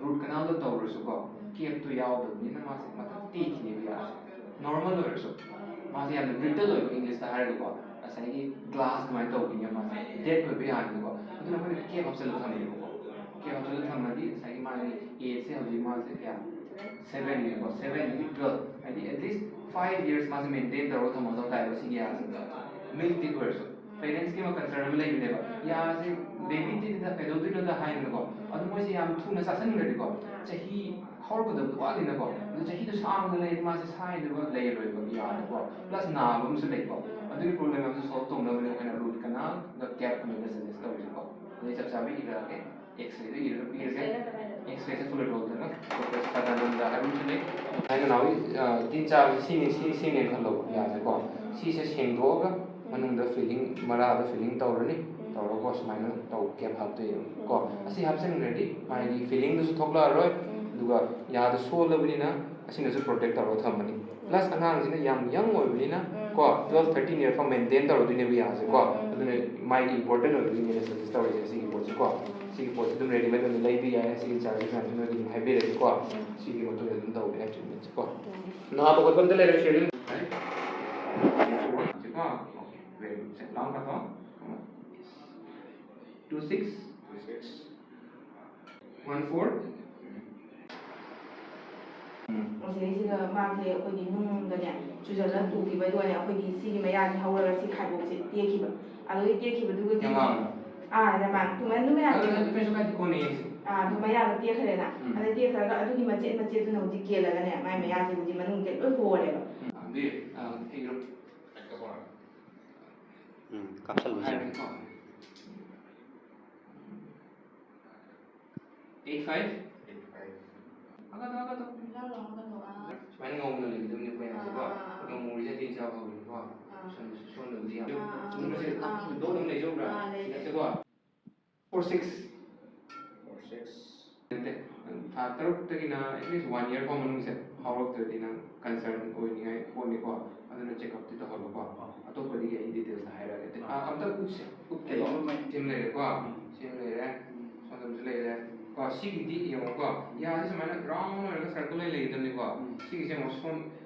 ꯔꯨꯠ ꯀꯅꯥꯜꯗꯣ ꯇꯧꯔꯁꯨꯀꯣ, ꯀꯦꯞꯇꯣ ꯌꯥꯎꯗꯕꯅꯤꯅ ꯃꯥꯁꯦ ꯃꯊꯟ ꯇꯦꯛꯈꯤꯅꯦꯕ ꯌꯥꯁꯦ꯫ ꯅꯣꯔꯃꯦꯜ ꯑꯣꯏꯔꯁꯨ ꯃꯥꯁꯦ ꯌꯥꯝꯅ ꯕ꯭ꯔꯤꯇꯜ ꯑꯣꯏꯕ, ꯏꯪꯂꯤꯁꯇ ꯍꯥꯏꯔꯒꯀꯣ, ꯉꯁꯥꯏꯒꯤ ꯒ꯭ꯂꯥꯁ ꯑꯗꯨꯃꯥꯏꯅ ꯇꯧꯕꯅꯤꯅ ꯃꯥꯁꯦ ꯗꯦꯠ ꯑꯣꯏꯕ ꯌꯥꯅꯤꯕꯀꯣ꯫ ꯑꯗꯨꯅ ꯑꯩꯈꯣꯏꯅ ꯀꯦꯞ ꯍꯥꯞꯆꯜꯂꯒ ꯊꯝꯃꯦꯕꯀꯣ꯫ ꯀꯦꯞ ꯍꯥꯞꯆꯜꯂꯒ ꯊꯝꯃꯗꯤ ꯉꯁꯥꯏꯒꯤ ꯃꯥꯒꯤ ꯑꯦꯖꯁꯦ ꯍꯧꯖꯤꯛ ꯃꯥꯁꯦ ꯀꯌꯥ? ꯁꯚꯦꯟꯅꯦꯕꯀꯣ꯫ ꯁꯚꯦꯟꯗꯒꯤ ꯇꯨꯋꯦꯜꯐ, ꯍꯥꯏꯗꯤ at least five years ꯃꯥꯁꯦ ꯃꯦꯟꯇꯦꯟ ꯇꯧꯔꯒ ꯊꯝꯃꯒ ꯇꯧ ꯇꯥꯏꯕ ꯁꯤꯒꯤ ꯌꯥꯁꯦ꯫ ꯃꯤꯜꯛ ꯇꯤꯠ ꯑꯣꯏꯔꯁꯨ ꯄꯦꯔꯦꯟꯁꯀꯤ ꯑꯃ ꯀꯟꯁꯔꯟ ꯑꯃ ꯂꯩꯕꯅꯦꯕ, ꯌꯥꯁꯦ ꯕꯦꯕꯤ ꯇꯤꯠꯅꯤꯗ ꯀꯩꯗꯧꯗꯣꯏꯅꯣꯗ ꯍꯥꯏꯗꯅꯀꯣ꯫ ꯑꯗꯨ ꯃꯣꯏꯁꯦ ꯌꯥꯝ ꯊꯨꯅ ꯆꯥꯁꯤꯟꯈ꯭ꯔꯗꯤꯀꯣ, ꯆꯍꯤ ꯍꯧꯔꯛꯀꯗꯕꯗꯣ ꯋꯥꯠꯂꯤꯅꯀꯣ꯫ ꯑꯗꯨ ꯆꯍꯤꯗꯣ ꯁꯥꯡꯅ ꯂꯩꯔꯗꯤ ꯃꯥꯁꯦ ꯁꯥꯏꯗꯕ ꯂꯩꯔꯣꯏꯕ ꯌꯥꯗꯀꯣ꯫ ꯄ꯭ꯂꯁ ꯅꯥꯕ ꯑꯃꯁꯨ ꯂꯩꯀꯣ꯫ ꯑꯗꯨꯒꯤ ꯄ꯭ꯔꯣꯕ꯭ꯂꯦꯝ ꯑꯃꯁꯨ ꯁꯣꯜꯕ ꯇꯧꯅꯕꯅꯦ ꯑꯩꯈꯣꯏꯅ ꯔꯨꯠ ꯀꯅꯥꯜꯒ ꯀꯦꯞꯀꯨꯝꯕꯗ ꯁꯖꯦꯁ ꯇꯧꯔꯤꯁꯦꯀꯣ꯫ ꯑꯗꯩ ꯆꯞ ꯆꯥꯕꯤ ꯏꯔꯛꯑꯒꯦ, ꯑꯦꯛꯁꯔꯦꯗ ꯏꯔꯒ ꯄꯤꯔꯒꯦ꯫ ꯑꯦꯛꯁꯔꯦꯁꯦ ꯐꯨꯂꯦꯇꯣꯜꯗꯅ ꯗꯣꯛꯇꯔ ꯁꯗꯥꯅꯟꯗ ꯍꯥꯏꯕ ꯑꯃꯁꯨ ꯂꯩ꯫ ꯍꯥꯏꯅ ꯅꯥꯎꯏ, ꯑ, ꯇꯤꯟ ꯆꯥꯕꯁꯤ ꯁꯤꯅꯤ, ꯁꯤ, ꯁꯤꯅꯦꯅ ꯈꯜꯂꯣ ꯌꯥꯁꯦꯀꯣ꯫ ꯁꯤꯁꯦ ꯁꯦꯡꯗꯣꯛꯑꯒ ꯃꯅꯨꯡꯗ ꯐꯤꯂꯤꯡ, ꯃꯔꯥꯗ ꯐꯤꯂꯤꯡ ꯇꯧꯔꯅꯤ꯫ ꯇꯧꯔꯒꯀꯣ ꯁꯨꯃꯥꯏꯅ ꯇꯧ, ꯀꯦꯞ ꯍꯥꯞꯇꯣꯏꯅꯦꯕ ꯀꯣ꯫ ꯑꯁꯤ ꯍꯥꯞꯆꯤꯟꯈ꯭ꯔꯗꯤ ꯃꯥꯒꯤ ꯐꯤꯂꯤꯡꯗꯨꯁꯨ ꯊꯣꯛꯂꯛꯑꯔꯣꯏ, ꯑꯗꯨꯒ ꯌꯥꯗ ꯁꯣꯜꯂꯕꯅꯤꯅ ꯑꯁꯤꯅꯁꯨ ꯄ꯭ꯔꯣꯇꯦꯛ ꯇꯧꯔꯒ ꯊꯝꯃꯅꯤ꯫ ꯄ꯭ꯂꯁ ꯑꯉꯥꯡꯁꯤꯅ ꯌꯥꯝ ꯌꯪ ꯑꯣꯏꯕꯅꯤꯅ ꯀꯣ, ꯇ꯭ꯋꯦꯜꯐ ꯊꯥꯔꯇꯤꯟ ꯏꯌꯔ ꯐꯥꯎ ꯃꯦꯟꯇꯦꯟ ꯇꯧꯔꯗꯣꯏꯅꯦꯕ ꯌꯥꯁꯦ ꯀꯣ꯫ ꯑꯗꯨꯅ ꯃꯥꯒꯤ ꯏꯝꯄꯣꯔꯇꯦꯟ ꯑꯣꯏꯕꯒꯤꯅꯦ ꯁꯖꯦꯁ ꯇꯧꯔꯤꯁꯦ ꯁꯤꯒꯤ ꯄꯣꯠꯁꯦ ꯀꯣ꯫ ꯁꯤꯒꯤ ꯄꯣꯠꯁꯦ ꯑꯗꯨꯝ ꯔꯦꯗꯤꯃꯦꯗ ꯑꯣꯏꯅ ꯂꯩꯕ ꯌꯥꯏ꯫ ꯁꯤꯒꯤ ꯆꯥꯔꯖꯦꯁ ꯃꯌꯥꯝꯁꯤ ꯅꯣꯏ ꯑꯗꯨꯝ ꯍꯥꯏꯕꯤꯔꯒꯦꯀꯣ꯫ ꯁꯤꯒꯤ ꯃꯇꯨꯡꯗ ꯑꯗꯨꯝ ꯇꯧꯒꯦ ꯍꯥꯏꯕ ꯇ꯭ꯔꯤꯠꯃꯦꯟꯁꯦ ꯀꯣ꯫ ꯅꯥꯕ ꯈꯣꯠꯄ ꯑꯝꯇ ꯂꯩꯔꯣꯏ ꯁꯦꯔꯤꯜ꯫ ꯀꯣ, ꯑꯣꯀꯦ, ꯚꯦꯔꯤ ꯒꯨꯗ꯫ ꯁꯦ, ꯂꯥꯎ ꯀꯥꯊꯣꯛ꯫ Two six. Two six. One four. ꯎꯝ꯫ ꯃꯁꯤꯗꯩꯁꯤꯗ ꯃꯥꯁꯦ ꯑꯩꯈꯣꯏꯒꯤ ꯅꯨꯡꯗꯅꯦ ꯆꯨꯖꯜꯂ ꯇꯨꯈꯤꯕ, ꯑꯗꯨꯒꯅꯦ ꯑꯩꯈꯣꯏꯒꯤ ꯁꯤꯒꯤ ꯃꯌꯥꯁꯦ ꯍꯧꯔꯒ ꯁꯤ ꯈꯥꯏꯕꯣꯛꯁꯦ ꯇꯦꯛꯈꯤꯕ꯫ ꯑꯗꯨꯒꯤ ꯇꯦꯛꯈꯤꯕꯗꯨꯒꯗꯤ ꯌꯥꯝ ꯃꯥꯡꯕ꯭ꯔꯣ? ꯑꯥ, ꯌꯥꯝ ꯃꯥꯡ-, ꯇꯨꯃꯟ-, ꯑꯗꯨ ꯃꯌꯥꯝꯁꯦ꯫ ꯑꯗꯨ ꯀꯩꯁꯨ ꯀꯥꯏꯗꯦ, ꯀꯣꯟꯅ ꯌꯦꯡꯁꯤ꯫ ꯑꯥ, ꯑꯗꯨ ꯃꯌꯥꯗꯣ ꯇꯦꯛꯈ꯭ꯔꯦꯅ꯫ ꯎꯝ꯫ ꯑꯗꯩ ꯇꯦꯛꯈ꯭ꯔꯒ ꯑꯗꯨꯒꯤ ꯃꯆꯦꯠ ꯃꯆꯦꯠꯇꯨꯅ ꯍꯧꯖꯤꯛ ꯀꯦꯜꯂꯒꯅꯦ ꯃꯥꯏ ꯃꯌꯥꯁꯦ ꯍꯧꯖꯤꯛ ꯃꯅꯨꯡꯁꯦ ꯂꯣꯏ ꯍꯣꯔꯦꯕ꯫ ꯎꯝ, ꯑꯗꯨꯗꯤ, ꯑꯥ, ꯍꯩꯔꯣ꯫ ꯎꯝ, ꯀꯥꯞꯁꯜꯂꯨꯁꯦ꯫ ꯍꯥꯏꯔꯒꯦꯀꯣ꯫ Eight five. Eight five. ꯍꯥꯒꯠꯂꯣ, ꯍꯥꯒꯠꯂꯣ꯫ ꯂꯥꯎ, ꯂꯥꯎ, ꯍꯥꯒꯠꯂꯣ, ꯑꯥ꯫ ꯁꯨꯃꯥꯏꯅ ꯉꯧꯅ ꯂꯩꯒꯗꯕꯅꯤ ꯑꯩꯈꯣꯏ ꯍꯥꯏꯁꯦꯀꯣ꯫ ꯑꯥ, ꯑꯥ, ꯑꯥ꯫ ꯉꯧꯔꯤꯁꯦ ꯇꯤꯟ ꯆꯥꯕ ꯍꯧꯔꯅꯤꯀꯣ꯫ ꯑꯥ꯫ ꯁꯣꯝꯗꯁꯨ ꯁꯣꯝꯗꯕꯨꯗꯤ ꯌꯥꯝ꯫ ꯑꯥ, ꯑꯥ, ꯑꯗꯨꯝ ꯑꯥ, ꯃꯁꯤ ꯑꯥ, ꯗꯣꯠ ꯑꯗꯨꯝ ꯂꯩꯖꯧꯕ꯭ꯔꯥ? ꯑꯥ, ꯂꯩ, ꯂꯩ꯫ ꯁꯤꯗꯁꯦꯀꯣ꯫ Four six. Four six. ꯅꯠꯇꯦ, ꯊꯥ ꯇꯔꯨꯛꯇꯒꯤꯅ at least one year ꯐꯥꯎ ꯃꯅꯨꯡꯁꯦ ꯍꯧꯔꯛꯇ꯭ꯔꯗꯤ ꯅꯪ ꯀꯟꯁꯔꯟ ꯑꯣꯏꯅꯤꯡꯉꯥꯏ ꯄꯣꯠꯅꯤꯀꯣ꯫ ꯑꯗꯨꯅ ꯆꯦꯛꯑꯞꯇꯤ ꯇꯧꯍꯜꯂꯣꯀꯣ꯫ ꯑꯥ꯫ ꯑꯇꯣꯞꯄꯗꯤ ꯑꯩ ꯗꯤꯇꯦꯜꯁꯇ ꯍꯥꯏꯔꯛꯑꯒꯦ꯫ ꯑꯥ, ꯑꯝꯇ ꯎꯠꯁꯦ꯫ ꯎꯠꯀꯦꯀꯣ꯫ ꯑꯩ ꯁꯨꯝ ꯁꯤꯃ ꯂꯩꯔꯦꯀꯣ꯫ ꯎꯝ꯫ ꯁꯤꯃ ꯂꯩꯔꯦ꯫ ꯎꯝ꯫ ꯁꯣꯝꯗꯁꯨ ꯂꯩꯔꯦ꯫ ꯎꯝ꯫ ꯀꯣ, ꯁꯤꯒꯤꯗꯤ ꯌꯦꯡꯉꯣꯀꯣ꯫ ꯎꯝ꯫ ꯌꯥꯁꯦ ꯁꯨꯃꯥꯏꯅ ꯔꯥꯎꯟ ꯑꯣꯏꯔꯒ ꯁꯔꯀꯜ ꯑꯣꯏꯅ ꯂꯩꯒꯗꯕꯅꯤꯀꯣ꯫ ꯎꯝ꯫ ꯁꯤꯒꯤꯁꯦ ꯌꯦꯡꯉꯣ, ꯁꯣꯝ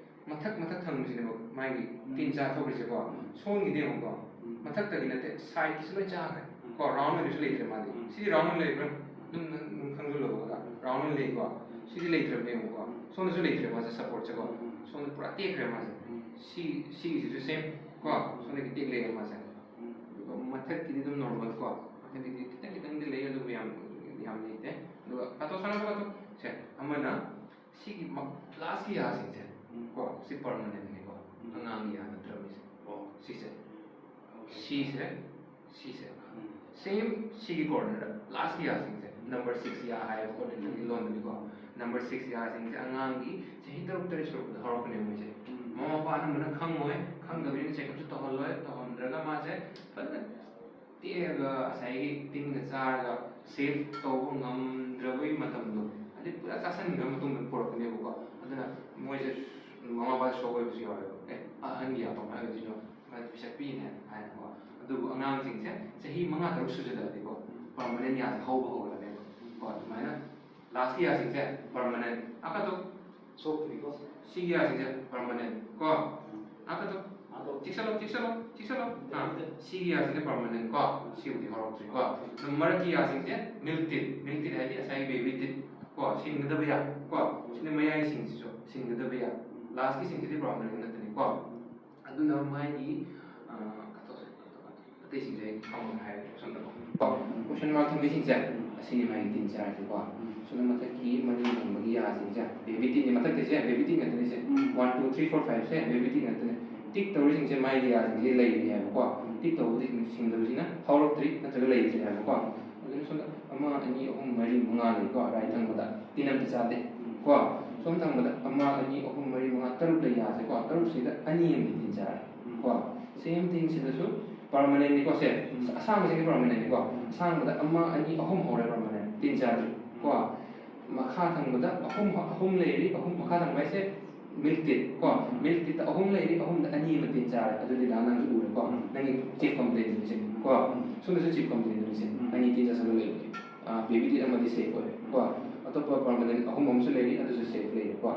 ꯃꯊꯛ, ꯃꯊꯛ ꯊꯪꯕꯁꯤꯅꯦꯕ ꯃꯥꯒꯤ ꯎꯝ꯫ ꯇꯤꯟ ꯆꯥꯊꯣꯛꯈ꯭ꯔꯤꯁꯦꯀꯣ꯫ ꯎꯝ꯫ ꯁꯣꯝꯒꯤꯗꯤ ꯌꯦꯡꯉꯣꯀꯣ꯫ ꯎꯝ꯫ ꯃꯊꯛꯇꯒꯤ ꯅꯠꯇꯦ, ꯁꯥꯏꯗꯀꯤꯁꯨ ꯂꯣꯏ ꯆꯥꯈ꯭ꯔꯦ꯫ ꯎꯝ꯫ ꯀꯣ, ꯔꯥꯎꯟ ꯑꯣꯏꯅꯁꯨ ꯂꯩꯇ꯭ꯔꯦ ꯃꯥꯗꯤ꯫ ꯎꯝ꯫ ꯁꯤꯗꯤ ꯔꯥꯎꯟ ꯑꯣꯏꯅ ꯂꯩꯕ꯭ꯔꯥ? ꯎꯝ꯫ ꯑꯗꯨꯝ ꯅꯪ, ꯅꯪ ꯈꯪꯖꯤꯜꯂꯣꯕ ꯑꯣꯖꯥ꯫ ꯎꯝ꯫ ꯔꯥꯎꯟ ꯑꯣꯏꯅ ꯂꯩꯀꯣ꯫ ꯎꯝ꯫ ꯁꯤꯗꯤ ꯂꯩꯇ꯭ꯔꯕꯅꯦ ꯌꯦꯡꯉꯣꯀꯣ꯫ ꯎꯝ꯫ ꯁꯣꯝꯗꯁꯨ ꯂꯩꯇ꯭ꯔꯦ ꯃꯥꯁꯦ, ꯁꯞꯄꯣꯔꯠꯁꯦꯀꯣ꯫ ꯎꯝ꯫ ꯁꯣꯝꯗ ꯄꯨꯔꯥ ꯇꯦꯛꯈ꯭ꯔꯦ ꯃꯥꯁꯦ꯫ ꯎꯝ꯫ ꯁꯤ, ꯁꯤꯒꯤꯁꯤꯁꯨ ꯁꯦꯝ ꯀꯣ꯫ ꯎꯝ꯫ ꯁꯣꯝꯗꯒꯤ ꯇꯦꯛꯂꯛꯑꯦ ꯃꯥꯁꯦ꯫ ꯎꯝ꯫ ꯑꯗꯨꯒ ꯃꯊꯛꯀꯤꯗꯤ ꯑꯗꯨꯝ ꯅꯣꯔꯃꯦꯜ ꯀꯣ꯫ ꯃꯊꯛꯀꯤꯗꯤ ꯈꯤꯇꯪ ꯈꯤꯇꯪꯗꯤ ꯂꯩ, ꯑꯗꯨꯕꯨ ꯌꯥꯝ, ꯌꯥꯝ ꯂꯩꯇꯦ꯫ ꯑꯗꯨꯒ ꯀꯥꯊꯣꯛ, ꯁꯥꯟꯅꯕ ꯀꯥꯊꯣꯛ꯫ ꯁꯦ, ꯑꯃꯅ ꯁꯤꯒꯤ ꯃ-, ꯂꯥꯁꯀꯤ ꯌꯥꯁꯤꯡꯁꯦ ꯎꯝ꯫ ꯀꯣ, ꯁꯤ ꯄꯔꯃꯅꯦꯟꯠꯅꯤꯀꯣ꯫ ꯎꯝ꯫ ꯑꯉꯥꯡꯒꯤ ꯌꯥ ꯅꯠꯇ꯭ꯔꯕꯅꯤꯁꯦ꯫ ꯑꯣ꯫ ꯁꯤꯁꯦ꯫ ꯑꯣꯀꯦ꯫ ꯁꯤꯁꯦ, ꯁꯤꯁꯦ꯫ ꯎꯝ꯫ ꯁꯦꯝ ꯁꯤꯒꯤ ꯀꯣꯔꯅꯔꯗ ꯂꯥꯁꯀꯤ ꯌꯥꯁꯤꯡꯁꯦ, ꯅꯝꯕꯔ ꯁꯤꯛꯁ ꯌꯥ ꯍꯥꯏꯌꯦꯕꯀꯣ, ꯎꯝ꯫ ꯂꯣꯟꯗꯗꯤꯀꯣ꯫ ꯎꯝ꯫ ꯅꯝꯕꯔ ꯁꯤꯛꯁ ꯌꯥꯁꯤꯡꯁꯦ ꯑꯉꯥꯡꯒꯤ ꯆꯍꯤ ꯇꯔꯨꯛ ꯇꯔꯦꯠ ꯁꯨꯔꯛꯄꯗ ꯍꯧꯔꯛꯄꯅꯦꯕ ꯃꯣꯏꯁꯦ꯫ ꯎꯝ꯫ ꯃꯃꯥ ꯃꯄꯥ ꯑꯅꯝꯕꯅ ꯈꯪꯉꯣꯏ, ꯈꯪꯗꯕꯅꯤꯅ ꯆꯦꯛꯑꯞꯁꯨ ꯇꯧꯍꯜꯂꯣꯏ, ꯇꯧꯍꯟꯗ꯭ꯔꯒ ꯃꯥꯁꯦ ꯐꯖꯅ ꯇꯦꯛꯑꯒ ꯉꯁꯥꯏꯒꯤ ꯇꯤꯟꯒ ꯆꯥꯔꯒ ꯁꯦꯐ ꯇꯧꯕ ꯉꯝꯗ꯭ꯔꯕꯒꯤ ꯃꯇꯝꯗꯣ, ꯍꯥꯏꯗꯤ ꯄꯨꯔꯥ ꯆꯥꯁꯟꯈ꯭ꯔ ꯃꯇꯨꯡꯗ ꯄꯨꯔꯛꯀꯅꯦꯕꯀꯣ꯫ ꯑꯗꯨꯅ ꯃꯣꯏꯁꯦ ꯃꯃꯥ ꯃꯄꯥ ꯁꯣꯛ ꯑꯣꯏꯕꯁꯨ ꯌꯥꯎꯋꯦꯕ꯫ ꯑꯦ, ꯑꯍꯟꯒꯤ ꯌꯥ ꯀꯃꯥꯏꯅ ꯑꯣꯏꯗꯣꯏꯅꯣ? ꯃꯥꯗꯤ ꯄꯤꯁꯛ ꯄꯤꯛꯏꯅꯦ ꯍꯥꯏꯅꯀꯣ꯫ ꯑꯗꯨꯕꯨ ꯑꯉꯥꯡꯁꯤꯡꯁꯦ ꯆꯍꯤ ꯃꯉꯥ ꯇꯔꯨꯛ ꯁꯨꯖꯜꯂꯛꯑꯗꯤꯀꯣ, ꯄꯔꯃꯅꯦꯟ ꯌꯥꯁꯦ ꯍꯧꯕ ꯍꯧꯔꯛꯑꯅꯦꯕ꯫ ꯀꯣ, ꯑꯗꯨꯃꯥꯏꯅ ꯂꯥꯁꯀꯤ ꯌꯥꯁꯤꯡꯁꯦ ꯄꯔꯃꯅꯦꯟ꯫ ꯑꯀꯠꯇꯣ, ꯁꯣꯛꯇ꯭ꯔꯤꯀꯣ꯫ ꯁꯤꯒꯤ ꯌꯥꯁꯤꯡꯁꯦ ꯄꯔꯃꯅꯦꯟ ꯀꯣ꯫ ꯑꯀꯠꯇꯣ, ꯑꯗꯣ ꯆꯤꯛꯁꯜꯂꯣ, ꯆꯤꯛꯁꯜꯂꯣ, ꯆꯤꯛꯁꯜꯂꯣ꯫ ꯑꯥ, ꯁꯤꯒꯤ ꯌꯥꯁꯤꯡꯁꯦ ꯄꯔꯃꯅꯦꯟ ꯀꯣ꯫ ꯁꯤꯕꯨꯗꯤ ꯍꯧꯔꯛꯇ꯭ꯔꯤꯀꯣ꯫ ꯑꯗꯨ ꯃꯔꯛꯀꯤ ꯌꯥꯁꯤꯡꯁꯦ ꯃꯤꯜꯛ ꯇꯤꯠ, ꯃꯤꯜꯛ ꯇꯤꯠ ꯍꯥꯏꯗꯤ ꯉꯁꯥꯏꯒꯤ ꯕꯦꯕꯤ ꯇꯤꯠ ꯀꯣ, ꯁꯤꯟꯒꯗꯕ ꯌꯥ ꯀꯣ꯫ ꯁꯤꯅ ꯃꯌꯥꯏꯁꯤꯡꯁꯤꯁꯨ ꯁꯤꯟꯒꯗꯕ ꯌꯥ꯫ ꯂꯥꯁꯀꯤꯁꯤꯡꯁꯤꯗꯤ ꯄꯔꯃꯅꯦꯟ ꯉꯥꯛꯇꯅꯤ ꯀꯣ꯫ ꯑꯗꯨꯅ ꯃꯥꯒꯤ, ꯑ, ꯑꯇꯩꯁꯤꯡꯁꯦ ꯑꯩ ꯈꯪꯉꯣꯏ ꯍꯥꯏꯔꯒꯦ ꯁꯣꯝꯗꯀꯣ꯫ ꯀꯣ, ꯀꯣꯏꯁꯟ ꯃꯥꯔꯛ ꯊꯝꯕꯤꯁꯤꯡꯁꯦ ꯑꯁꯤꯅꯤ ꯃꯥꯒꯤ ꯇꯤꯟ ꯆꯥꯔꯁꯦꯀꯣ꯫ ꯁꯣꯝꯗ ꯃꯊꯛꯀꯤ ꯃꯔꯤ ꯊꯪꯕꯒꯤ ꯌꯥꯁꯤꯡꯁꯦ ꯕꯦꯕꯤ ꯇꯤꯟꯅꯤ, ꯃꯊꯛꯇꯁꯦ ꯕꯦꯕꯤ ꯇꯤꯟ ꯉꯥꯛꯇꯅꯤꯁꯦ꯫ ꯎꯝ꯫ One, two, three, four, five ꯁꯦ ꯕꯦꯕꯤ ꯇꯤꯟ ꯉꯥꯛꯇꯅꯦ꯫ ꯎꯝ꯫ ꯇꯤꯛ ꯇꯧꯔꯤꯁꯤꯡꯁꯦ ꯃꯥꯒꯤ ꯌꯥꯁꯤꯡꯁꯦ ꯂꯩꯔꯤꯅꯦ ꯍꯥꯏꯕꯀꯣ꯫ ꯎꯝ꯫ ꯇꯤꯛ ꯇꯧꯕꯗꯤ ꯁꯤꯡꯗꯕꯁꯤꯅ ꯍꯧꯔꯛꯇ꯭ꯔꯤ ꯅꯠꯇ꯭ꯔꯒ ꯂꯩꯇ꯭ꯔꯤ ꯍꯥꯏꯕꯀꯣ꯫ ꯑꯗꯨꯅ ꯁꯣꯝꯗ ꯑꯃ, ꯑꯅꯤ, ꯑꯍꯨꯝ, ꯃꯔꯤ, ꯃꯉꯥ ꯂꯩꯀꯣ꯫ ꯔꯥꯏꯠ ꯊꯪꯕꯗ ꯇꯤꯟ ꯑꯝꯇ ꯆꯥꯗꯦ꯫ ꯎꯝ꯫ ꯀꯣ, ꯁꯣꯝ ꯊꯪꯕꯗ ꯑꯃ, ꯑꯅꯤ, ꯑꯍꯨꯝ, ꯃꯔꯤ, ꯃꯉꯥ, ꯇꯔꯨꯛ ꯂꯩ ꯌꯥꯁꯦꯀꯣ꯫ ꯇꯔꯨꯛꯁꯤꯗ ꯑꯅꯤ ꯑꯃꯗꯤ ꯇꯤꯟ ꯆꯥꯔꯦ꯫ ꯎꯝ꯫ ꯀꯣ, ꯁꯦꯝ ꯊꯤꯡꯁꯤꯗꯁꯨ ꯄꯔꯃꯅꯦꯟꯅꯤꯀꯣ ꯁꯦ꯫ ꯎꯝ꯫ ꯑꯁꯥꯡꯕꯁꯤꯡꯁꯦ ꯄꯔꯃꯅꯦꯟꯅꯤꯀꯣ꯫ ꯎꯝ꯫ ꯑꯁꯥꯡꯕꯗ ꯑꯃ, ꯑꯅꯤ, ꯑꯍꯨꯝ ꯍꯧꯔꯦ ꯄꯔꯃꯅꯦꯟ, ꯇꯤꯟ ꯆꯥꯗ꯭ꯔꯤ꯫ ꯎꯝ꯫ ꯀꯣ, ꯃꯈꯥ ꯊꯪꯕꯗ ꯑꯍꯨꯝ, ꯑꯍꯨꯝ ꯂꯩꯔꯤ, ꯑꯍꯨꯝ ꯃꯈꯥ ꯊꯪꯕ ꯍꯥꯏꯁꯦ ꯃꯤꯜꯛ ꯇꯤꯠ ꯀꯣ꯫ ꯎꯝ꯫ ꯃꯤꯜꯛ ꯇꯤꯠꯇ ꯑꯍꯨꯝ ꯂꯩꯔꯤ, ꯑꯍꯨꯝꯗ ꯑꯅꯤ ꯑꯃ ꯇꯤꯟ ꯆꯥꯔꯦ꯫ ꯑꯗꯨꯗꯤ ꯗꯥ ꯅꯪꯁꯨ ꯎꯔꯦꯀꯣ꯫ ꯎꯝ꯫ ꯅꯪꯒꯤ ꯆꯤꯐ ꯀꯝꯄ꯭ꯂꯦꯟꯗꯨꯅꯤꯁꯦ ꯀꯣ꯫ ꯎꯝ꯫ ꯁꯣꯝꯗꯁꯨ ꯆꯤꯐ ꯀꯝꯄ꯭ꯂꯦꯟꯗꯨꯅꯤꯁꯦ꯫ ꯎꯝ꯫ ꯑꯅꯤ ꯇꯤꯟ ꯆꯥꯁꯜꯂ ꯂꯩꯕꯒꯤ꯫ ꯑꯥ, ꯕꯦꯕꯤ ꯇꯤꯠ ꯑꯃꯗꯤ ꯁꯦꯐ ꯑꯣꯏꯔꯦ ꯀꯣ꯫ ꯎꯝ꯫ ꯑꯇꯣꯞꯄ ꯄꯔꯃꯅꯦꯟ ꯑꯍꯨꯝ ꯑꯃꯁꯨ ꯂꯩꯔꯤ, ꯑꯗꯨꯁꯨ ꯁꯦꯐ ꯂꯩꯔꯦ ꯀꯣ꯫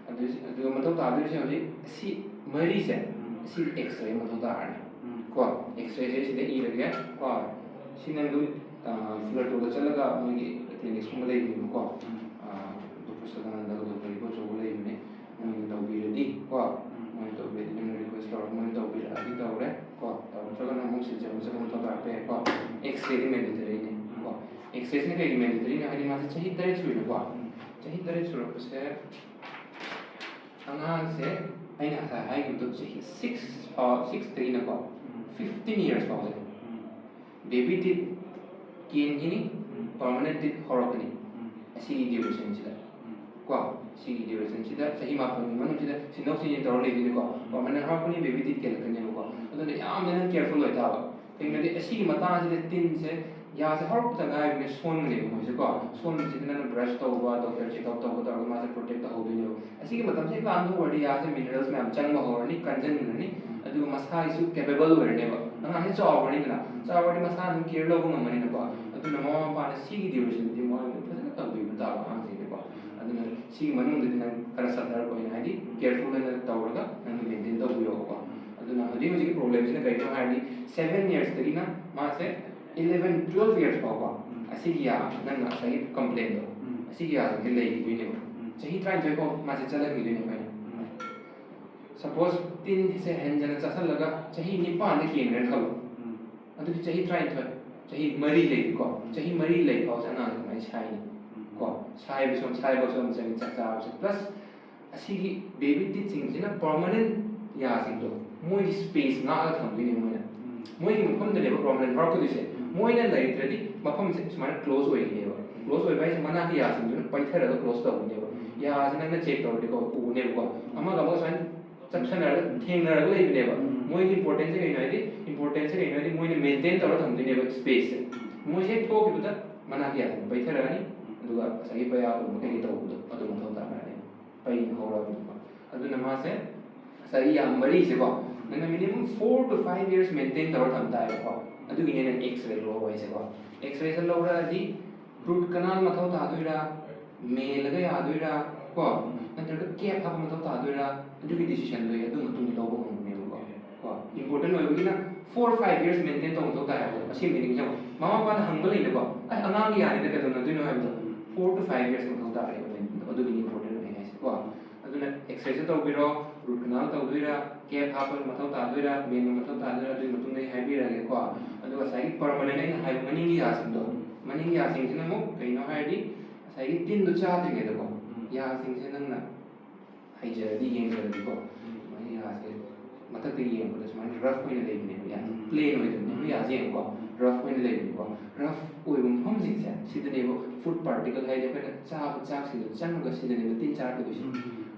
ꯑꯗꯨ, ꯑꯗꯨꯒ ꯃꯊꯧ ꯇꯥꯗꯣꯏꯁꯦ ꯍꯧꯖꯤꯛ ꯁꯤ ꯃꯔꯤꯁꯦ, ꯎꯝ꯫ ꯁꯤ ꯑꯦꯛꯁꯔꯦ ꯃꯊꯧ ꯇꯥꯔꯅꯤ꯫ ꯎꯝ꯫ ꯀꯣ, ꯑꯦꯛꯁꯔꯦꯁꯦ ꯁꯤꯗ ꯏꯔꯒꯦ ꯀꯣ꯫ ꯁꯤ ꯅꯪꯗꯣ, ꯑꯥ, ꯐꯤꯂꯔꯇꯣꯜꯗ ꯆꯠꯂꯒ ꯃꯣꯏꯒꯤ ꯀ꯭ꯂꯤꯅꯤꯛꯁꯀꯨꯝꯕ ꯂꯩꯕꯅꯦꯕꯀꯣ꯫ ꯎꯝ꯫ ꯑꯥ, ꯗꯣꯛꯇꯔ ꯁꯗꯥꯅꯟꯗꯒ ꯗꯣꯛꯇꯔ ꯏꯕꯣꯆꯧꯒ ꯂꯩꯕꯅꯦ꯫ ꯃꯣꯏꯅ ꯇꯧꯕꯤꯔꯗꯤ ꯀꯣ, ꯎꯝ꯫ ꯃꯣꯏꯅ ꯇꯧꯕꯤꯔꯗꯤ ꯅꯪꯅ ꯔꯤꯀ꯭ꯋꯦꯁ ꯇꯧꯔꯒ ꯃꯣꯏꯅ ꯇꯧꯕꯤꯔꯛꯑꯗꯤ ꯇꯧꯔꯦ ꯀꯣ꯫ ꯇꯧꯔꯛꯇ꯭ꯔꯒꯅ ꯑꯃꯨꯛ ꯁꯤꯟꯖꯕ ꯆꯠꯄ ꯃꯊꯧ ꯇꯥꯔꯛꯄ ꯌꯥꯏꯀꯣ꯫ ꯑꯦꯛꯁꯔꯦꯗꯤ ꯃꯦꯟꯗꯦꯇꯔꯤꯅꯦ ꯀꯣ꯫ ꯑꯦꯛꯁꯔꯦꯁꯤꯅ ꯀꯩꯒꯤ ꯃꯦꯟꯗꯦꯇꯔꯤꯅꯣ ꯍꯥꯏꯗꯤ ꯃꯥꯁꯦ ꯆꯍꯤ ꯇꯔꯦꯠ ꯁꯨꯔꯦꯀꯣ꯫ ꯎꯝ꯫ ꯆꯍꯤ ꯇꯔꯦꯠ ꯁꯨꯔꯛꯄꯁꯦ ꯑꯉꯥꯡꯁꯦ ꯑꯩꯅ ꯉꯁꯥꯏ ꯍꯥꯏꯈꯤꯕꯗꯣ ꯆꯍꯤ ꯁꯤꯛꯁ ꯐꯥꯎ, ꯁꯤꯛꯁꯇꯒꯤꯅꯀꯣ ꯎꯝ꯫ ꯐꯤꯐꯇꯤꯟ ꯌꯔꯁ ꯐꯥꯎꯁꯦ ꯎꯝ꯫ ꯕꯦꯕꯤ ꯇꯤꯠ ꯀꯦꯟꯈꯤꯅꯤ, ꯎꯝ꯫ ꯄꯔꯃꯅꯦꯟ ꯇꯤꯠ ꯍꯧꯔꯛꯀꯅꯤ꯫ ꯎꯝ꯫ ꯑꯁꯤꯒꯤ ꯗ꯭ꯌꯨꯔꯦꯁꯟꯁꯤꯗ ꯎꯝ꯫ ꯀꯣ, ꯁꯤꯒꯤ ꯗ꯭ꯌꯨꯔꯦꯁꯟꯁꯤꯗ ꯆꯍꯤ ꯃꯥꯄꯟꯒꯤ ꯃꯅꯨꯡꯁꯤꯗ ꯁꯤꯟꯗꯣꯛ ꯁꯤꯟꯖꯤꯟ ꯇꯧꯔ ꯂꯩꯗꯣꯏꯅꯤꯀꯣ꯫ ꯎꯝ꯫ Permanent ꯍꯧꯔꯛꯀꯅꯤ, baby ꯇꯤꯠ ꯀꯦꯜꯂꯛꯀꯅꯦꯕꯀꯣ꯫ ꯎꯝ꯫ ꯑꯗꯨꯅ ꯌꯥꯝꯅ ꯅꯪ ꯀꯦꯌꯔꯐꯨꯜ ꯑꯣꯏ ꯇꯥꯕ꯫ ꯀꯩꯒꯤꯅꯣꯗꯤ ꯑꯁꯤꯒꯤ ꯃꯇꯥꯡꯁꯤꯗ ꯇꯤꯟꯁꯦ ꯌꯥꯁꯦ ꯍꯧꯔꯛꯄꯗ ꯉꯥꯏꯔꯤꯕꯅꯦ ꯁꯣꯟꯕꯅꯦꯕ ꯃꯣꯏꯁꯦꯀꯣ꯫ ꯁꯣꯟꯕꯁꯤꯗ ꯅꯪꯅ ꯕ꯭ꯔꯁ ꯇꯧꯕ, ꯗꯣꯛꯇꯔ ꯆꯦꯛꯑꯞ ꯇꯧꯕ ꯇꯧꯔꯒ ꯃꯥꯁꯦ ꯄ꯭ꯔꯣꯇꯦꯛ ꯇꯧꯍꯧꯗꯣꯏꯅꯦꯕ꯫ ꯑꯁꯤꯒꯤ ꯃꯇꯝꯁꯦ ꯍꯦꯛ ꯂꯥꯟꯊꯣꯛꯈ꯭ꯔꯗꯤ ꯌꯥꯁꯦ ꯃꯤꯅꯔꯦꯜꯁ ꯃꯌꯥꯝ ꯆꯪꯕ ꯍꯧꯔꯅꯤ, ꯀꯟꯁꯤꯟꯈ꯭ꯔꯅꯤ, ꯑꯗꯨꯒ ꯃꯁꯥꯒꯤꯁꯨ ꯀꯦꯄꯦꯕꯜ ꯑꯣꯏꯔꯅꯦꯕ꯫ ꯑꯉꯥꯡꯁꯦ ꯆꯥꯎꯈ꯭ꯔꯅꯤꯗꯅ, ꯆꯥꯎꯈ꯭ꯔꯗꯤ ꯃꯁꯥ ꯑꯗꯨꯝ ꯀꯦꯌꯔ ꯂꯧꯕ ꯉꯝꯃꯅꯤꯅꯀꯣ꯫ ꯑꯗꯨꯅ ꯃꯃꯥ ꯃꯄꯥꯅ ꯁꯤꯒꯤ ꯗ꯭ꯌꯨꯔꯦꯁꯟꯗꯗꯤ ꯃꯣꯏ ꯐꯖꯅ ꯇꯧꯕꯤꯕ ꯇꯥꯕ ꯑꯉꯥꯡꯁꯤꯡꯁꯦꯀꯣ꯫ ꯑꯗꯨꯅ ꯁꯤꯒꯤ ꯃꯅꯨꯡꯗꯗꯤ ꯅꯪ ꯈꯔ ꯁꯇꯔꯛ ꯑꯣꯏꯅ, ꯍꯥꯏꯗꯤ ꯀꯦꯌꯔꯐꯨꯜ ꯑꯣꯏꯅ ꯇꯧꯔꯒ ꯅꯪ ꯃꯦꯟꯇꯦꯟ ꯇꯧꯕꯤꯌꯣꯕꯀꯣ꯫ ꯑꯗꯨꯅ ꯍꯧꯖꯤꯛ ꯍꯧꯖꯤꯛꯀꯤ ꯄ꯭ꯔꯣꯕ꯭ꯂꯦꯝꯁꯤꯅ ꯀꯩꯅꯣ ꯍꯥꯏꯔꯗꯤ, ꯁꯚꯦꯟ ꯌꯔꯁꯇꯒꯤꯅ ꯃꯥꯁꯦ ꯏꯂꯦꯚꯦꯟ ꯇꯨꯋꯦꯜꯐ ꯌꯔꯁ ꯐꯥꯎꯀꯣ, ꯑꯁꯤꯒꯤ ꯌꯥ, ꯅꯪꯅ ꯉꯁꯥꯏꯒꯤ ꯀꯝꯄ꯭ꯂꯦꯟꯗꯣ, ꯑꯁꯤꯒꯤ ꯌꯥꯁꯤꯡꯁꯦ ꯂꯩꯈꯤꯗꯣꯏꯅꯦꯕ꯫ ꯆꯍꯤ ꯇꯔꯥꯅꯤꯊꯣꯏ ꯐꯥꯎ ꯃꯥꯁꯦ ꯆꯠꯍꯟꯈꯤꯗꯣꯏꯅꯦꯕ ꯑꯩꯈꯣꯏꯅ꯫ ꯁꯄꯣꯁ ꯇꯤꯟꯁꯦ ꯍꯦꯟꯖꯅ ꯆꯥꯁꯜꯂꯒ ꯆꯍꯤ ꯅꯤꯄꯥꯟꯗ ꯍꯦꯟꯈ꯭ꯔꯦꯅ ꯈꯜꯂꯣ꯫ ꯑꯗꯨꯗꯤ ꯆꯍꯤ ꯇꯔꯥꯅꯤꯊꯣꯏ, ꯆꯍꯤ ꯃꯔꯤ ꯂꯩꯔꯤꯀꯣ, ꯆꯍꯤ ꯃꯔꯤ ꯂꯩ ꯐꯥꯎꯁꯦ ꯑꯉꯥꯡꯁꯦ ꯀꯃꯥꯏꯅ ꯁꯥꯏꯅꯤ? ꯀꯣ, ꯁꯥꯏꯕꯁꯨ, ꯁꯥꯏꯕꯁꯨ ꯑꯃ ꯆꯪꯉꯤ, ꯆꯥꯛ ꯆꯥꯕꯁꯨ꯫ ꯄ꯭ꯂꯁ ꯑꯁꯤꯒꯤ ꯕꯦꯕꯤ ꯇꯤꯠꯁꯤꯡꯁꯤꯅ ꯄꯔꯃꯅꯦꯟ ꯌꯥꯁꯤꯡꯗꯣ, ꯃꯣꯏꯒꯤ ꯁ꯭ꯄꯦꯁ ꯉꯥꯛꯑꯒ ꯊꯝꯗꯣꯏꯅꯦ ꯃꯣꯏꯅ꯫ ꯃꯣꯏꯒꯤ ꯃꯐꯝꯗꯅꯦꯕ ꯄꯔꯃꯅꯦꯟ ꯍꯧꯔꯛꯀꯗꯣꯏꯁꯦ꯫ ꯃꯣꯏꯅ ꯂꯩꯇ꯭ꯔꯗꯤ ꯃꯐꯝꯁꯦ ꯁꯨꯃꯥꯏꯅ ꯀ꯭ꯂꯣꯖ ꯑꯣꯏꯒꯅꯦꯕ꯫ ꯀ꯭ꯂꯣꯖ ꯑꯣꯏꯕ ꯍꯥꯏꯁꯦ ꯃꯅꯥꯛꯀꯤ ꯌꯥꯁꯤꯡꯗꯨꯅ ꯄꯩꯊꯔꯒ ꯀ꯭ꯂꯣꯖ ꯇꯧꯒꯅꯦꯕ꯫ ꯌꯥꯁꯦ ꯅꯪꯅ ꯆꯦꯛ ꯇꯧꯔꯗꯤꯀꯣ, ꯎꯅꯦꯕꯀꯣ, ꯑꯃꯒ ꯑꯃꯒ ꯁꯨꯃꯥꯏꯅ ꯆꯞꯁꯟꯅꯔꯒ ꯊꯦꯡꯅꯔꯒ ꯂꯩꯕꯅꯦꯕ꯫ ꯃꯣꯏꯒꯤ ꯏꯝꯄꯣꯔꯇꯦꯟꯁꯁꯦ ꯀꯩꯅꯣ ꯍꯥꯏꯗꯤ, ꯏꯝꯄꯣꯔꯇꯦꯟꯁꯁꯦ ꯀꯩꯅꯣ ꯍꯥꯏꯗꯤ ꯃꯣꯏꯅ ꯃꯦꯟꯇꯦꯟ ꯇꯧꯔ ꯊꯝꯗꯣꯏꯅꯦꯕ ꯁ꯭ꯄꯦꯁꯁꯦ꯫ ꯃꯣꯏꯁꯦ ꯍꯦꯛ ꯊꯣꯛꯈꯤꯕꯗ ꯃꯅꯥꯛꯀꯤ ꯌꯥꯁꯤꯡ ꯄꯩꯊꯔꯛꯑꯅꯤ, ꯑꯗꯨꯒ ꯉꯁꯥꯏꯒꯤ ꯄꯌꯥꯒꯨꯝꯕ ꯀꯩꯀꯩ ꯇꯧꯕꯗꯣ ꯑꯗꯨ ꯃꯊꯧ ꯇꯥꯔꯛꯑꯅꯤ, ꯄꯩꯅ ꯍꯧꯔꯛꯑꯕꯅꯤꯀꯣ꯫ ꯑꯗꯨꯅ ꯃꯥꯁꯦ ꯉꯁꯥꯏꯒꯤ ꯌꯥꯝ ꯃꯔꯤꯁꯦꯀꯣ, ꯅꯪꯅ minimum four two five years maintain ꯇꯧꯔ ꯊꯝ ꯇꯥꯏꯕꯀꯣ꯫ ꯑꯗꯨꯒꯤꯅꯦ ꯅꯪ ꯑꯦꯛꯁꯔꯦ ꯂꯧꯔꯣ ꯍꯥꯏꯁꯦꯀꯣ꯫ ꯑꯦꯛꯁꯔꯦꯁꯦ ꯂꯧꯔꯛꯑꯗꯤ ꯔꯨꯠ ꯀꯅꯥꯜ ꯃꯊꯧ ꯇꯥꯗꯣꯏꯔꯥ, ꯃꯦꯜꯂꯒ ꯌꯥꯗꯣꯏꯔꯥ, ꯀꯣ, ꯅꯠꯇ꯭ꯔꯒ ꯀꯦꯞ ꯍꯥꯞꯄ ꯃꯊꯧ ꯇꯥꯗꯣꯏꯔꯥ, ꯑꯗꯨꯒꯤ ꯗꯤꯁꯤꯖꯟꯗꯣ ꯑꯩ ꯑꯗꯨ ꯃꯇꯨꯡꯗ ꯂꯧꯕ ꯉꯝꯒꯅꯦꯕꯀꯣ꯫ ꯀꯣ, ꯏꯝꯄꯣꯔꯇꯦꯟ ꯑꯣꯏꯕꯒꯤꯅ ꯐꯣꯔ ꯐꯥꯏꯚ ꯌꯔꯁ ꯃꯦꯟꯇꯦꯟ ꯇꯧꯕ ꯃꯊꯧ ꯇꯥꯏ ꯍꯥꯏꯕꯗꯣ꯫ ꯑꯁꯦꯡꯕꯗꯤ ꯅꯤꯡꯁꯤꯡꯉꯣ, ꯃꯃꯥ ꯃꯄꯥꯅ ꯍꯪꯕ ꯂꯩꯅꯀꯣ, "ꯑꯁ, ꯑꯉꯥꯡꯒꯤ ꯌꯥꯅꯤꯗ, ꯀꯩꯗꯧꯅꯗꯣꯏꯅꯣ?" ꯍꯥꯏꯕꯗꯣ꯫ ꯐꯣꯔ ꯇꯨ ꯐꯥꯏꯚ ꯌꯔꯁ ꯃꯊꯧ ꯇꯥꯔꯦꯕ ꯃꯦꯟꯇꯦꯟ ꯇꯧꯕ꯫ ꯑꯗꯨꯒꯤꯅꯤ ꯏꯝꯄꯣꯔꯇꯦꯟ ꯑꯣꯏ ꯍꯥꯏꯁꯦꯀꯣ꯫ ꯑꯗꯨꯅ ꯑꯦꯛꯁꯔꯦꯁꯦ ꯇꯧꯕꯤꯔꯣ, ꯔꯨꯠ ꯀꯅꯥꯜ ꯇꯧꯗꯣꯏꯔꯥ, ꯀꯦꯞ ꯍꯥꯞꯄ ꯃꯊꯧ ꯇꯥꯗꯣꯏꯔꯥ, ꯃꯦꯟꯕ ꯃꯊꯧ ꯇꯥꯗꯣꯏꯔꯥ, ꯑꯗꯨꯒꯤ ꯃꯇꯨꯡꯗ ꯑꯩ ꯍꯥꯏꯕꯤꯔꯛꯑꯒꯦꯀꯣ꯫ ꯑꯗꯨꯒ ꯉꯁꯥꯏꯒꯤ ꯄꯔꯃꯅꯦꯟ ꯑꯩꯅ ꯍꯥꯏꯕ ꯃꯅꯤꯡꯒꯤ ꯌꯥꯁꯤꯡꯗꯣ, ꯃꯅꯤꯡꯒꯤ ꯌꯥꯁꯤꯡꯁꯤꯅ ꯑꯃꯨꯛ ꯀꯩꯅꯣ ꯍꯥꯏꯔꯗꯤ, ꯉꯁꯥꯏꯒꯤ ꯇꯤꯟꯗꯣ ꯆꯥꯗ꯭ꯔꯤꯉꯩꯗꯀꯣ, ꯌꯥꯁꯤꯡꯁꯦ ꯅꯪꯅ ꯍꯩꯖꯔꯗꯤ, ꯌꯦꯡꯖꯔꯗꯤꯀꯣ, ꯁꯨꯃꯥꯏꯅ ꯌꯥꯁꯦ ꯃꯊꯛꯇ ꯌꯦꯡꯕꯗ ꯁꯨꯃꯥꯏꯅ ꯔꯐ ꯑꯣꯏꯅ ꯂꯩꯕꯅꯦꯕ ꯌꯥꯁꯦ꯫ ꯄ꯭ꯂꯦꯟ ꯑꯣꯏꯗꯕꯅꯦꯕ ꯌꯥꯁꯦ, ꯌꯦꯡꯉꯨꯀꯣ, ꯔꯐ ꯑꯣꯏꯅ ꯂꯩꯕꯅꯦꯀꯣ꯫ ꯔꯐ ꯑꯣꯏꯕ ꯃꯐꯝꯁꯤꯡꯁꯦ ꯁꯤꯗꯅꯦꯕ ꯐꯨꯗ ꯄꯥꯔꯇꯤꯀꯜ ꯍꯥꯏꯗꯤ ꯑꯩꯈꯣꯏꯅ ꯆꯥꯕ ꯆꯥꯛꯁꯤꯡꯗꯣ ꯆꯪꯉꯒ ꯁꯤꯗꯅꯦꯕ ꯇꯤꯟ ꯆꯥꯔꯛꯀꯗꯣꯏꯁꯦ꯫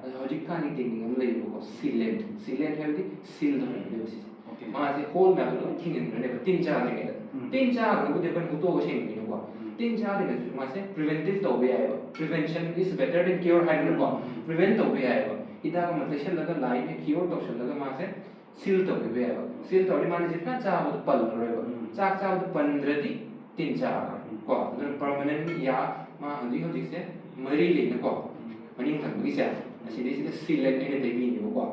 ꯑꯗꯣ ꯍꯧꯖꯤꯛꯀꯥꯟꯒꯤ ꯇꯦꯛꯅꯤꯛ ꯑꯃ ꯂꯩꯌꯦꯕꯀꯣ, ꯁꯤꯂꯦꯟ꯫ ꯁꯤꯂꯦꯟ ꯍꯥꯏꯕꯗꯤ ꯁꯤꯜ ꯇꯧꯍꯟꯕꯅꯦꯕ ꯁꯤꯁꯦ꯫ ꯃꯥꯁꯦ ꯍꯣꯜ ꯃꯌꯥꯝꯗꯣ ꯂꯣꯏ ꯊꯤꯡꯖꯤꯟꯈ꯭ꯔꯅꯦꯕ ꯇꯤꯟ ꯆꯥꯗ꯭ꯔꯤꯉꯩꯗ꯫ ꯇꯤꯟ ꯆꯥꯈ꯭ꯔꯕꯨꯗꯤ ꯑꯩꯈꯣꯏꯅ ꯍꯨꯠꯇꯣꯛꯑꯒ ꯁꯦꯡꯗꯣꯏꯅꯀꯣ꯫ ꯇꯤꯟ ꯆꯥꯗ꯭ꯔꯤꯉꯩꯗꯁꯨ ꯃꯥꯁꯦ preventive ꯇꯧꯕ ꯌꯥꯏꯑꯕ꯫ Prevention is better than cure ꯍꯥꯏꯗꯅꯀꯣ꯫ Prevent ꯇꯧꯕ ꯌꯥꯏꯑꯕ꯫ ꯍꯤꯗꯥꯛ ꯑꯃ ꯇꯩꯁꯜꯂꯒ, ꯂꯥꯏꯝꯅ cure ꯇꯧꯁꯜꯂꯒ ꯃꯥꯁꯦ seal ꯇꯧꯕꯤꯕ ꯌꯥꯏꯑꯕ꯫ Seal ꯇꯧꯔꯗꯤ ꯃꯥꯅ ꯍꯧꯖꯤꯛ ꯐꯖꯅ ꯆꯥꯕꯗꯣ ꯄꯜꯂꯔꯣꯏꯕ꯫ ꯆꯥꯛ ꯆꯥꯕꯗꯣ ꯄꯟꯗ꯭ꯔꯗꯤ ꯇꯤꯟ ꯆꯥꯔꯔꯣꯏ ꯀꯣ꯫ ꯑꯗꯨꯅ permanent ꯌꯥ ꯃꯥ ꯍꯧꯖꯤꯛ ꯍꯧꯖꯤꯛꯁꯦ ꯃꯔꯤ ꯂꯩꯅꯀꯣ꯫ ꯃꯅꯤꯡ ꯊꯪꯕꯒꯤꯁꯦ ꯑꯁꯤꯗꯩꯁꯤꯗ sealant ꯑꯩꯅ ꯇꯩꯕꯤꯅꯦꯕꯀꯣ꯫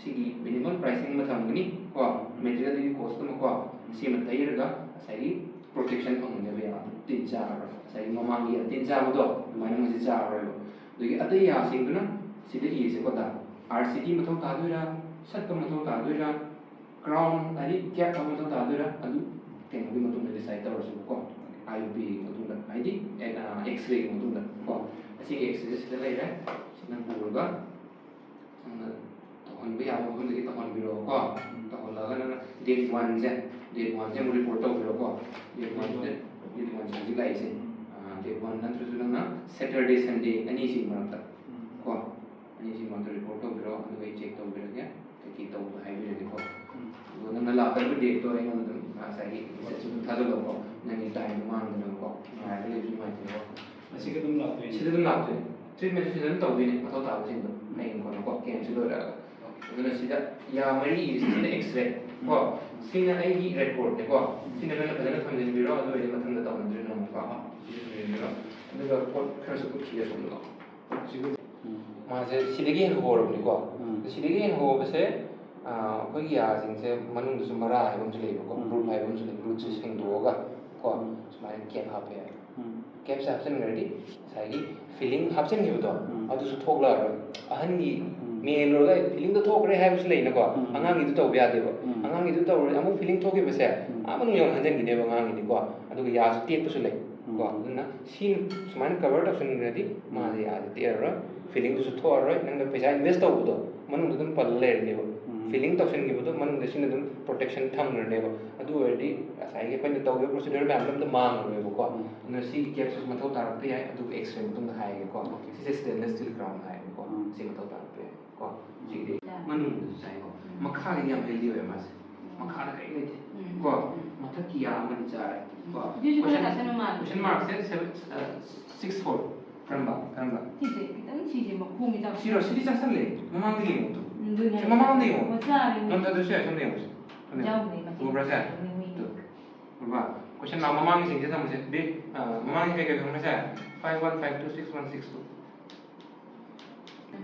ꯁꯤꯒꯤ minimal pricing ꯑꯃ ꯊꯝꯒꯅꯤ ꯀꯣ꯫ Material ꯗꯨꯒꯤ cost ꯑꯃ ꯀꯣ꯫ ꯁꯤꯃ ꯇꯩꯔꯒ ꯉꯁꯥꯏꯒꯤ protection ꯐꯪꯒꯅꯦꯕ ꯌꯥ꯫ ꯇꯤꯟ ꯆꯥꯔꯔꯣꯏ꯫ ꯉꯁꯥꯏꯒꯤ ꯃꯃꯥꯡꯒꯤ ꯌꯥ ꯇꯤꯟ ꯆꯥꯕꯗꯣ ꯑꯗꯨꯃꯥꯏꯅ ꯃꯣꯏꯁꯦ ꯆꯥꯔꯔꯣꯏꯕ꯫ ꯑꯗꯒꯤ ꯑꯇꯩ ꯌꯥꯁꯤꯡꯗꯨꯅ ꯁꯤꯗ ꯏꯔꯤꯁꯦꯀꯣ ꯗꯥ꯫ RCT ꯃꯊꯧ ꯇꯥꯗꯣꯏꯔꯥ, ꯁꯠꯄ ꯃꯊꯧ ꯇꯥꯗꯣꯏꯔꯥ, crown ꯍꯥꯏꯗꯤ cap ꯑꯃ ꯃꯊꯧ ꯇꯥꯗꯣꯏꯔꯥ, ꯑꯗꯨ ꯀꯩꯅꯣꯒꯤ ꯃꯇꯨꯡꯗ decide ꯇꯧꯔꯁꯦꯕꯀꯣ꯫ IOP ꯒꯤ ꯃꯇꯨꯡꯗ ꯍꯥꯏꯗꯤ X-ray ꯒꯤ ꯃꯇꯨꯡꯗ ꯀꯣ꯫ ꯑꯁꯤꯒꯤ X-ray ꯁꯤꯗ ꯂꯩꯔꯦ꯫ ꯁꯤꯅ ꯄꯨꯔꯒ ꯅꯪꯅ ꯇꯧꯍꯟꯕ ꯌꯥꯕ ꯃꯐꯝꯗꯒꯤ ꯇꯧꯍꯟꯕꯤꯔꯛꯑꯣꯀꯣ꯫ ꯇꯧꯍꯜꯂꯒ ꯅꯪꯅ date one ꯁꯦ, date one ꯁꯦ ꯑꯃꯨꯛ report ꯇꯧꯕꯤꯔꯛꯑꯣꯀꯣ꯫ Date one ꯁꯦ, date one ꯁꯦ ꯍꯧꯖꯤꯛ ꯂꯥꯛꯏꯁꯦ꯫ ꯑꯥ, date one ꯅꯠꯇ꯭ꯔꯁꯨ ꯅꯪꯅ Saturday, Sunday ꯑꯅꯤꯁꯤꯒꯤ ꯃꯔꯛꯇ ꯀꯣ, ꯑꯅꯤꯁꯤꯒꯤ ꯃꯔꯛꯇ report ꯇꯧꯕꯤꯔꯛꯑꯣ, ꯑꯗꯨꯒ ꯑꯩ check ꯇꯧꯕꯤꯔꯒꯦ, ꯀꯩꯀꯩ ꯇꯧꯕ ꯍꯥꯏꯕꯤꯔꯒꯦꯀꯣ꯫ ꯑꯗꯨꯒ ꯅꯪꯅ ꯂꯥꯛꯀꯗꯕ date ꯇꯣ ꯑꯩꯉꯣꯟꯗ ꯑꯗꯨꯝ ꯉꯁꯥꯏꯒꯤ message ꯑꯗꯨꯝ ꯊꯥꯖꯜꯂꯛꯑꯣꯀꯣ, ꯅꯪꯒꯤ time ꯗꯣ ꯃꯥꯡꯗꯅꯕꯀꯣ꯫ ꯉꯥꯏꯔꯒ ꯂꯩꯕꯁꯨ ꯅꯨꯡꯉꯥꯏꯇꯦꯀꯣ꯫ ꯑꯁꯤꯗ ꯑꯗꯨꯝ ꯂꯥꯛꯇꯣꯏꯅꯦ? ꯁꯤꯗ ꯑꯗꯨꯝ ꯂꯥꯛꯇꯣꯏꯅꯦ꯫ Treatment ꯁꯨ ꯁꯤꯗ ꯑꯗꯨꯝ ꯇꯧꯗꯣꯏꯅꯦ, ꯃꯊꯧ ꯇꯥꯕꯁꯤꯡꯗꯣ ꯍꯌꯦꯡ ꯀꯣꯟꯅꯀꯣ, camp ꯁꯤ ꯂꯣꯏꯔꯛꯑꯒ꯫ ꯑꯗꯨꯅ ꯁꯤꯗ ꯌꯥ ꯃꯔꯤ ꯏꯔꯤꯁꯤꯅ X-ray ꯀꯣ꯫ ꯁꯤꯅ ꯑꯩꯒꯤ record ꯅꯦꯀꯣ꯫ ꯁꯤꯅ ꯅꯪꯅ ꯐꯖꯅ ꯊꯝꯖꯤꯟꯕꯤꯔꯣ, ꯑꯗꯨ ꯑꯣꯏꯔꯗꯤ ꯃꯊꯪꯗ ꯇꯧꯅꯗ꯭ꯔꯦ ꯅꯪꯀꯣ꯫ ꯁꯤꯁꯨ ꯊꯝꯖꯤꯟꯕꯤꯔꯣ꯫ ꯑꯗꯨꯒ ꯄꯣꯠ ꯈꯔꯁꯨ ꯎꯠꯈꯤꯒꯦ ꯁꯣꯝꯗꯀꯣ꯫ ꯃꯥꯁꯦ ꯁꯤꯗꯒꯤ ꯍꯦꯟꯅ ꯍꯣꯔꯕꯅꯤꯀꯣ꯫ ꯎꯝ꯫ ꯁꯤꯗꯒꯤ ꯍꯦꯟꯅ ꯍꯣꯕꯁꯦ, ꯑꯥ, ꯑꯩꯈꯣꯏꯒꯤ ꯌꯥꯁꯤꯡꯁꯦ ꯃꯅꯨꯡꯗꯁꯨ ꯃꯔꯥ ꯍꯥꯏꯕ ꯑꯃꯁꯨ ꯂꯩꯕꯀꯣ, ꯎꯝ꯫ Root ꯍꯥꯏꯕ ꯑꯃꯁꯨ ꯂꯩ꯫ Root ꯁꯦ ꯎꯝ꯫ ꯁꯦꯡꯗꯣꯛꯑꯒ ꯀꯣ, ꯎꯝ꯫ ꯁꯨꯃꯥꯏꯅ cap ꯍꯥꯞꯄ ꯌꯥꯏ꯫ ꯎꯝ꯫ Cap ꯁꯦ ꯍꯥꯞꯆꯤꯟꯈ꯭ꯔꯗꯤ ꯉꯁꯥꯏꯒꯤ filling ꯍꯥꯞꯆꯤꯟꯈꯤꯕꯗꯣ ꯎꯝ꯫ ꯑꯗꯨꯁꯨ ꯊꯣꯛꯂꯛꯑꯔꯣꯏ꯫ ꯑꯍꯟꯒꯤ ꯎꯝ꯫ ꯃꯦꯜꯂꯨꯔꯒ filling ꯗꯣ ꯊꯣꯛꯈ꯭ꯔꯦ ꯍꯥꯏꯕꯁꯨ ꯂꯩꯅꯀꯣ, ꯎꯝ꯫ ꯑꯉꯥꯡꯒꯤꯗꯨ ꯇꯧꯕ ꯌꯥꯗꯦꯕ꯫ ꯎꯝ꯫ ꯑꯉꯥꯡꯒꯤꯗꯨ ꯇꯧꯔꯗꯤ ꯑꯃꯨꯛ filling ꯊꯣꯛꯈꯤꯕꯁꯦ ꯎꯝ꯫ ꯑꯥ ꯃꯅꯨꯡ ꯌꯧꯅ ꯍꯟꯖꯤꯟꯈꯤꯅꯦꯕ ꯑꯉꯥꯡꯒꯤꯗꯤꯀꯣ, ꯑꯗꯨꯒ ꯌꯥꯁꯨ ꯇꯦꯛꯄꯁꯨ ꯂꯩ ꯀꯣ꯫ ꯎꯝ꯫ ꯑꯗꯨꯅ ꯁꯤ ꯁꯨꯃꯥꯏꯅ cover ꯇꯧꯁꯤꯟꯈ꯭ꯔꯗꯤ ꯃꯥꯁꯦ ꯌꯥꯁꯦ ꯇꯦꯛꯑꯔꯣꯏ, filling ꯗꯨꯁꯨ ꯊꯣꯛꯑꯔꯣꯏ, ꯅꯪꯅ ꯄꯩꯁꯥ invest ꯇꯧꯕꯗꯣ ꯃꯅꯨꯡꯗ ꯑꯗꯨꯝ ꯄꯜꯂ ꯂꯩꯔꯅꯦꯕ꯫ ꯎꯝ꯫ Filling ꯇꯧꯁꯤꯟꯈꯤꯕꯗꯣ ꯃꯅꯨꯡꯗ ꯁꯤꯅ ꯑꯗꯨꯝ protection ꯊꯝꯈ꯭ꯔꯅꯦꯕ꯫ ꯑꯗꯨ ꯑꯣꯏꯔꯗꯤ ꯉꯁꯥꯏꯒꯤ ꯑꯩꯈꯣꯏꯅ ꯇꯧꯈꯤꯕ procedure ꯃꯌꯥꯝꯗꯣ ꯑꯝꯇ ꯃꯥꯡꯉꯔꯣꯏꯕꯀꯣ꯫ ꯎꯝ꯫ ꯑꯗꯨꯅ ꯁꯤꯒꯤ cap ꯁꯤꯁꯨ ꯃꯊꯧ ꯇꯥꯔꯛꯄ ꯌꯥꯏ, ꯑꯗꯨꯕꯨ X-ray ꯃꯇꯨꯡꯗ ꯍꯥꯏꯔꯒꯦꯀꯣ꯫ Okay꯫ ꯁꯤꯁꯦ stainless steel crown ꯍꯥꯏꯌꯦꯕꯀꯣ꯫ ꯎꯝ꯫ ꯁꯤ ꯃꯊꯧ ꯇꯥꯔꯛꯄ ꯌꯥꯏ ꯀꯣ꯫ ꯁꯤꯒꯤꯗꯤ ꯃꯅꯨꯡꯗꯁꯨ ꯆꯥꯏꯀꯣ꯫ ꯃꯈꯥꯒꯤꯗꯤ ꯌꯥꯝ healthy ꯑꯣꯏꯌꯦ ꯃꯥꯁꯦ꯫ ꯃꯈꯥꯗ ꯀꯔꯤꯝ ꯂꯩꯇꯦ꯫ ꯎꯝ꯫ ꯀꯣ, ꯃꯊꯛꯀꯤ ꯌꯥ ꯑꯃꯅꯤ ꯆꯥꯔꯦ꯫ ꯀꯣ, ꯑꯗꯨꯁꯨ ꯈꯔ question, ꯇꯥꯁꯟꯕ ꯃꯥꯜꯂꯦ꯫ Question mark ꯁꯦ seven, six ꯍꯧꯔꯦ꯫ ꯀꯔꯝꯕ? ꯀꯔꯝꯕ? ꯁꯤꯁꯦ ꯈꯤꯇꯪ, ꯁꯤꯁꯦ ꯃꯈꯣꯡꯒꯤ ꯇꯥꯛꯁꯤ꯫ ꯁꯤꯔꯣ? ꯁꯤꯗꯤ ꯆꯥꯁꯜꯂꯦ꯫ ꯃꯃꯥꯡꯗ ꯌꯦꯡꯉꯣ꯫ ꯑꯗꯨꯅꯦ꯫ ꯁꯤ ꯃꯃꯥꯡꯗ ꯌꯦꯡꯉꯣ꯫ ꯑꯣ, ꯆꯥꯔꯦ꯫ ꯅꯪ ꯑꯗꯨꯁꯨ ꯌꯥꯏ, ꯁꯣꯝꯗ ꯌꯦꯡꯉꯣ꯫ ꯁꯣꯝꯗ ꯌꯦꯡꯉꯣ꯫ ꯌꯥꯎꯗꯦ, ꯃꯁꯤ꯫ ꯎꯕ꯭ꯔꯥ ꯁꯦ? ꯃꯤ, ꯃꯤ꯫ ꯇꯨ꯫ ꯎꯕ꯭ꯔꯥ? Question mark ꯃꯃꯥꯡꯒꯤꯁꯤꯡꯁꯦ ꯊꯝꯃꯁꯦ꯫ ꯕꯤ, ꯑ, ꯃꯃꯥꯡꯒꯤ ꯀꯩ ꯀꯩ ꯈꯪꯕ꯭ꯔꯥ ꯁꯦ? Five one, five two, six one, six two꯫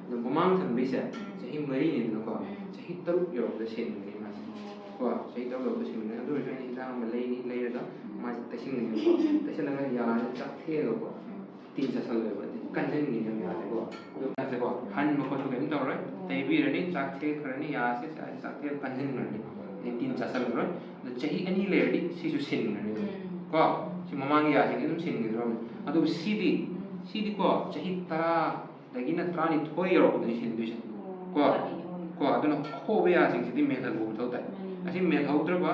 ꯑꯗꯣ ꯃꯃꯥꯡ ꯊꯪꯕꯩꯁꯦ ꯎꯝ꯫ ꯆꯍꯤ ꯃꯔꯤꯅꯤꯗꯅꯀꯣ꯫ ꯎꯝ꯫ ꯆꯍꯤ ꯇꯔꯨꯛ ꯌꯧꯔꯛꯄꯗ ꯁꯤꯟꯕꯅꯦ ꯃꯥꯁꯦ꯫ ꯑꯣ꯫ ꯀꯣ, ꯆꯍꯤ ꯇꯔꯨꯛ ꯌꯧꯔꯛꯄꯗ ꯁꯤꯟꯕꯅꯦ꯫ ꯑꯗꯨ ꯑꯣꯏꯔꯁꯨ ꯑꯩꯅ ꯍꯤꯗꯥꯛ ꯑꯃ ꯂꯩꯅꯤ, ꯂꯩꯔꯒ ꯎꯝ꯫ ꯃꯥꯁꯦ ꯇꯩꯁꯤꯟꯒꯅꯤꯕꯀꯣ꯫ ꯇꯩꯁꯤꯜꯂꯒ ꯌꯥꯁꯦ ꯆꯥꯛꯊꯦꯛꯑꯒꯀꯣ꯫ ꯎꯝ꯫ ꯇꯤꯟ ꯆꯥꯁꯜꯂꯣꯏꯕ꯫ ꯑꯗꯩ ꯀꯟꯖꯟꯒꯤꯅꯦꯕ ꯌꯥꯁꯦꯀꯣ꯫ ꯑꯗꯨ ꯃꯥꯁꯦꯀꯣ, ꯍꯟꯕ ꯈꯣꯠꯄ ꯀꯩꯝ ꯇꯧꯔꯣꯏ꯫ ꯑꯣ꯫ ꯇꯩꯕꯤꯔꯅꯤ, ꯆꯥꯛꯊꯦꯛꯈ꯭ꯔꯅꯤ, ꯌꯥꯁꯦ ꯆꯥꯛꯊꯦꯛ ꯀꯟꯖꯟꯈ꯭ꯔꯅꯤ꯫ ꯑꯗꯩ ꯇꯤꯟ ꯆꯥꯁꯜꯂꯔꯣꯏ꯫ ꯑꯗꯣ ꯆꯍꯤ ꯑꯅꯤ ꯂꯩꯔꯗꯤ ꯁꯤꯁꯨ ꯁꯤꯟꯈ꯭ꯔꯅꯤ꯫ ꯎꯝ꯫ ꯀꯣ? ꯁꯤ ꯃꯃꯥꯡꯒꯤ ꯌꯥꯁꯤꯡꯁꯦ ꯑꯗꯨꯝ ꯁꯤꯟꯈꯤꯗ꯭ꯔꯕꯅꯤ꯫ ꯑꯗꯨꯕꯨ ꯁꯤꯗꯤ, ꯎꯝ꯫ ꯁꯤꯗꯤꯀꯣ, ꯆꯍꯤ ꯇꯔꯥꯗꯒꯤꯅ ꯇꯔꯥꯅꯤꯊꯣꯏ ꯌꯧꯔꯛꯄꯗꯅꯤ ꯁꯤꯟꯗꯣꯏꯁꯦ꯫ ꯑꯣ, ꯀꯣ? ꯋꯥꯠꯂꯤꯅꯦ, ꯍꯣꯏ꯫ ꯀꯣ? ꯑꯗꯨꯅ ꯑꯍꯣꯕ ꯌꯥꯁꯤꯡꯁꯤꯗꯤ ꯃꯦꯟꯍꯟꯕ ꯃꯊꯧ ꯇꯥꯏ꯫ ꯃꯥꯅꯤ꯫ ꯑꯁꯤ ꯃꯦꯟꯍꯧꯗ꯭ꯔꯕ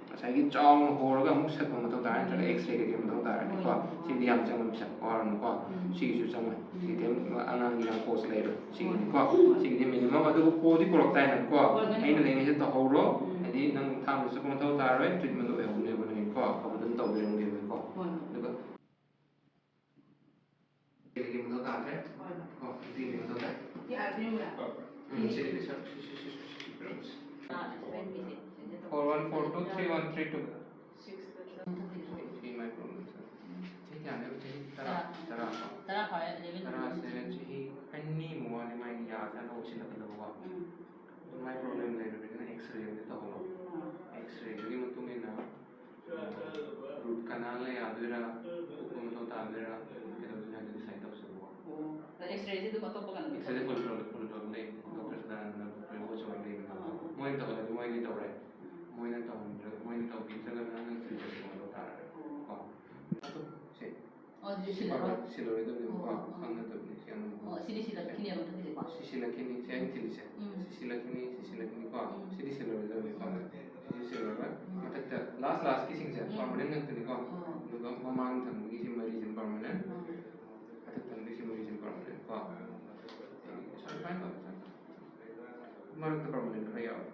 ꯉꯁꯥꯏꯒꯤ ꯆꯥꯎꯅ ꯍꯣꯔꯒ ꯑꯃꯨꯛ ꯁꯠꯄ ꯃꯊꯧ ꯇꯥꯔꯦ, ꯅꯠꯇ꯭ꯔꯒ X-ray ꯀꯩꯀꯩ ꯃꯊꯧ ꯇꯥꯔꯦ꯫ ꯀꯣ? ꯍꯣꯏ꯫ ꯁꯤꯗꯤ ꯌꯥꯝ ꯆꯪꯕ ꯄꯩꯁꯥ ꯋꯥꯔꯨꯅꯨꯀꯣ꯫ ꯎꯝ꯫ ꯁꯤꯒꯤꯁꯨ ꯆꯪꯉꯣꯏ꯫ ꯎꯝ꯫ ꯁꯤꯗꯤ ꯑꯉꯥꯡꯒꯤ ꯌꯥꯝ cost ꯂꯩꯔꯣꯏ꯫ ꯁꯤꯒꯤꯗꯤꯀꯣ꯫ ꯍꯣꯏ꯫ ꯁꯤꯒꯤꯗꯤ minimum ꯑꯗꯨꯕꯨ ꯀꯣꯜꯗꯤ ꯀꯣꯜꯂꯛꯇꯥꯏꯅꯀꯣ꯫ ꯍꯣꯏ, ꯃꯥꯅꯤ꯫ ꯑꯩꯅ ꯂꯩꯉꯩꯁꯦ ꯇꯧꯍꯧꯔꯣ꯫ ꯎꯝ꯫ ꯍꯥꯏꯗꯤ ꯅꯪ ꯊꯥꯡꯅ ꯆꯠꯄ ꯃꯊꯧ ꯇꯥꯔꯣꯏ꯫ Treatment ꯑꯣꯏꯍꯧꯅꯦꯕ ꯅꯪꯒꯤꯀꯣ꯫ ꯑꯐꯕꯗ ꯑꯗꯨꯝ ꯇꯧꯕꯤꯔꯝꯒꯦꯕꯀꯣ꯫ ꯍꯣꯏ꯫ ꯑꯗꯨꯒ ꯀꯩꯒꯤ ꯃꯊꯧ ꯇꯥꯗ꯭ꯔꯦ? ꯍꯣꯏ꯫ ꯀꯣ, ꯑꯗꯨꯒꯤ ꯃꯊꯧ ꯇꯥꯏ꯫ ꯎꯝ, ꯁꯤ, ꯁꯤ, ꯁꯤ, ꯁꯤ, ꯁꯤ, ꯁꯤ, ꯁꯤ, ꯁꯤ, ꯁꯤ, ꯁꯤ꯫ ꯑꯥ, ꯑꯁꯤꯗ ꯁꯤꯁꯦ꯫ Four one four two three one three two꯫ ꯃꯊꯛꯇꯒꯤ꯫ ꯁꯤ, ꯁꯤ my problem, sir꯫ ꯆꯍꯤ ꯀꯌꯥꯅꯦꯕ? ꯆꯍꯤ ꯇꯔꯥ, ꯇꯔꯥ꯫ ꯇꯔꯥ ꯀꯣ? ꯇꯔꯥ ꯐꯥꯔꯦ, eleven꯫ ꯇꯔꯥꯁꯦ ꯆꯍꯤ ꯑꯅꯤꯃꯨꯛ ꯋꯥꯠꯂꯤ ꯃꯥꯒꯤ ꯌꯥꯁꯦ ꯑꯅꯧꯕ ꯁꯤꯜꯂꯛꯀꯗꯕꯀꯣ꯫ ꯎꯝ꯫ ꯑꯗꯨ ꯃꯥꯏ problem ꯂꯩꯔꯕꯅꯤꯅ X-ray ꯑꯃꯗꯤ ꯇꯧꯍꯜꯂꯣ꯫ ꯎꯝ꯫ X-rayꯗꯨꯒꯤ ꯃꯇꯨꯡ ꯏꯟꯅ, ꯑ, root canalꯅ ꯌꯥꯗꯣꯏꯔꯥ, ꯎꯞꯄ ꯃꯊꯧ ꯇꯥꯗꯣꯏꯔꯥ, ꯀꯩꯗꯧꯗꯣꯏꯅꯣ ꯍꯥꯏꯗꯣ decide ꯇꯧꯁꯜꯂꯣꯀꯣ꯫ ꯑꯣ꯫ ꯑꯗ X-rayꯁꯦ ꯑꯗꯨꯝ ꯑꯇꯣꯞꯄ ꯀꯩꯅꯣ X-rayꯗꯤ full block, full block ꯂꯩ꯫ Doctor ꯁꯗꯥꯅꯟꯗ ꯔꯦꯕꯣ ꯆꯧꯔ ꯂꯩꯕꯅꯦ꯫ ꯑꯣ꯫ ꯃꯣꯏꯅ ꯇꯧꯍꯜꯂꯗꯤ ꯃꯣꯏꯗꯤ ꯇꯧꯔꯦ꯫ ꯃꯣꯏꯅ ꯇꯧꯍꯟꯗ꯭ꯔ-, ꯃꯣꯏꯅ ꯇꯧꯕꯤꯗ꯭ꯔꯒꯅ ꯅꯪ treatment ꯇꯧꯍꯟꯕ ꯇꯥꯔꯦ꯫ ꯀꯣ꯫ ꯑꯗꯨ ꯁꯤ꯫ ꯑꯣ, ꯑꯗꯨꯗꯤ ꯁꯤ ꯁꯤꯜꯂꯔꯣꯏ? ꯄꯥꯕ ꯁꯤꯜꯂꯔꯣꯏꯗꯕꯅꯦꯕꯀꯣ꯫ ꯑꯣ, ꯑꯣ, ꯑꯣ꯫ ꯈꯪꯅꯗꯕꯅꯤ, ꯁꯤ ꯌꯥꯝꯅ ꯑꯣ, ꯁꯤꯗꯤ ꯁꯤꯜꯂꯛꯈꯤꯅꯦꯕ ꯃꯊꯛꯀꯤꯁꯦꯀꯣ? ꯁꯤ ꯁꯤꯜꯂꯛꯈꯤꯅꯤ, ꯁꯤ ꯑꯩꯅ ꯊꯤꯜꯂꯤꯁꯦ꯫ ꯎꯝ꯫ ꯁꯤ ꯁꯤꯜꯂꯛꯈꯤꯅꯤ, ꯁꯤ ꯁꯤꯜꯂꯛꯈꯤꯅꯤꯀꯣ꯫ ꯎꯝ꯫ ꯁꯤꯗꯤ ꯁꯤꯜꯂꯔꯣꯏꯗꯕꯅꯤꯀꯣ꯫ ꯎꯝ꯫ ꯁꯤꯗꯤ ꯁꯤꯜꯂꯔꯣꯏ꯫ ꯎꯝ꯫ ꯃꯊꯛꯇ last lastꯀꯤꯁꯤꯡꯁꯦ, ꯎꯝ꯫ Permanent ꯉꯥꯛꯇꯅꯤꯀꯣ꯫ ꯑꯣ꯫ ꯑꯗꯨꯒ ꯃꯃꯥꯡ ꯊꯪꯕꯒꯤꯁꯤ ꯃꯔꯤꯁꯤꯅ permanent꯫ ꯎꯝ꯫ ꯃꯊꯛ ꯊꯪꯕꯒꯤꯁꯤ ꯃꯔꯤꯁꯤꯅ permanent ꯀꯣ꯫ ꯁꯨꯃꯥꯏꯅ ꯇꯧꯔꯦ, ꯁꯨꯃꯥꯏꯅ ꯇꯧꯔꯦ꯫ ꯃꯔꯛꯇ permanent ꯈꯔ ꯌꯥꯎꯋꯦ꯫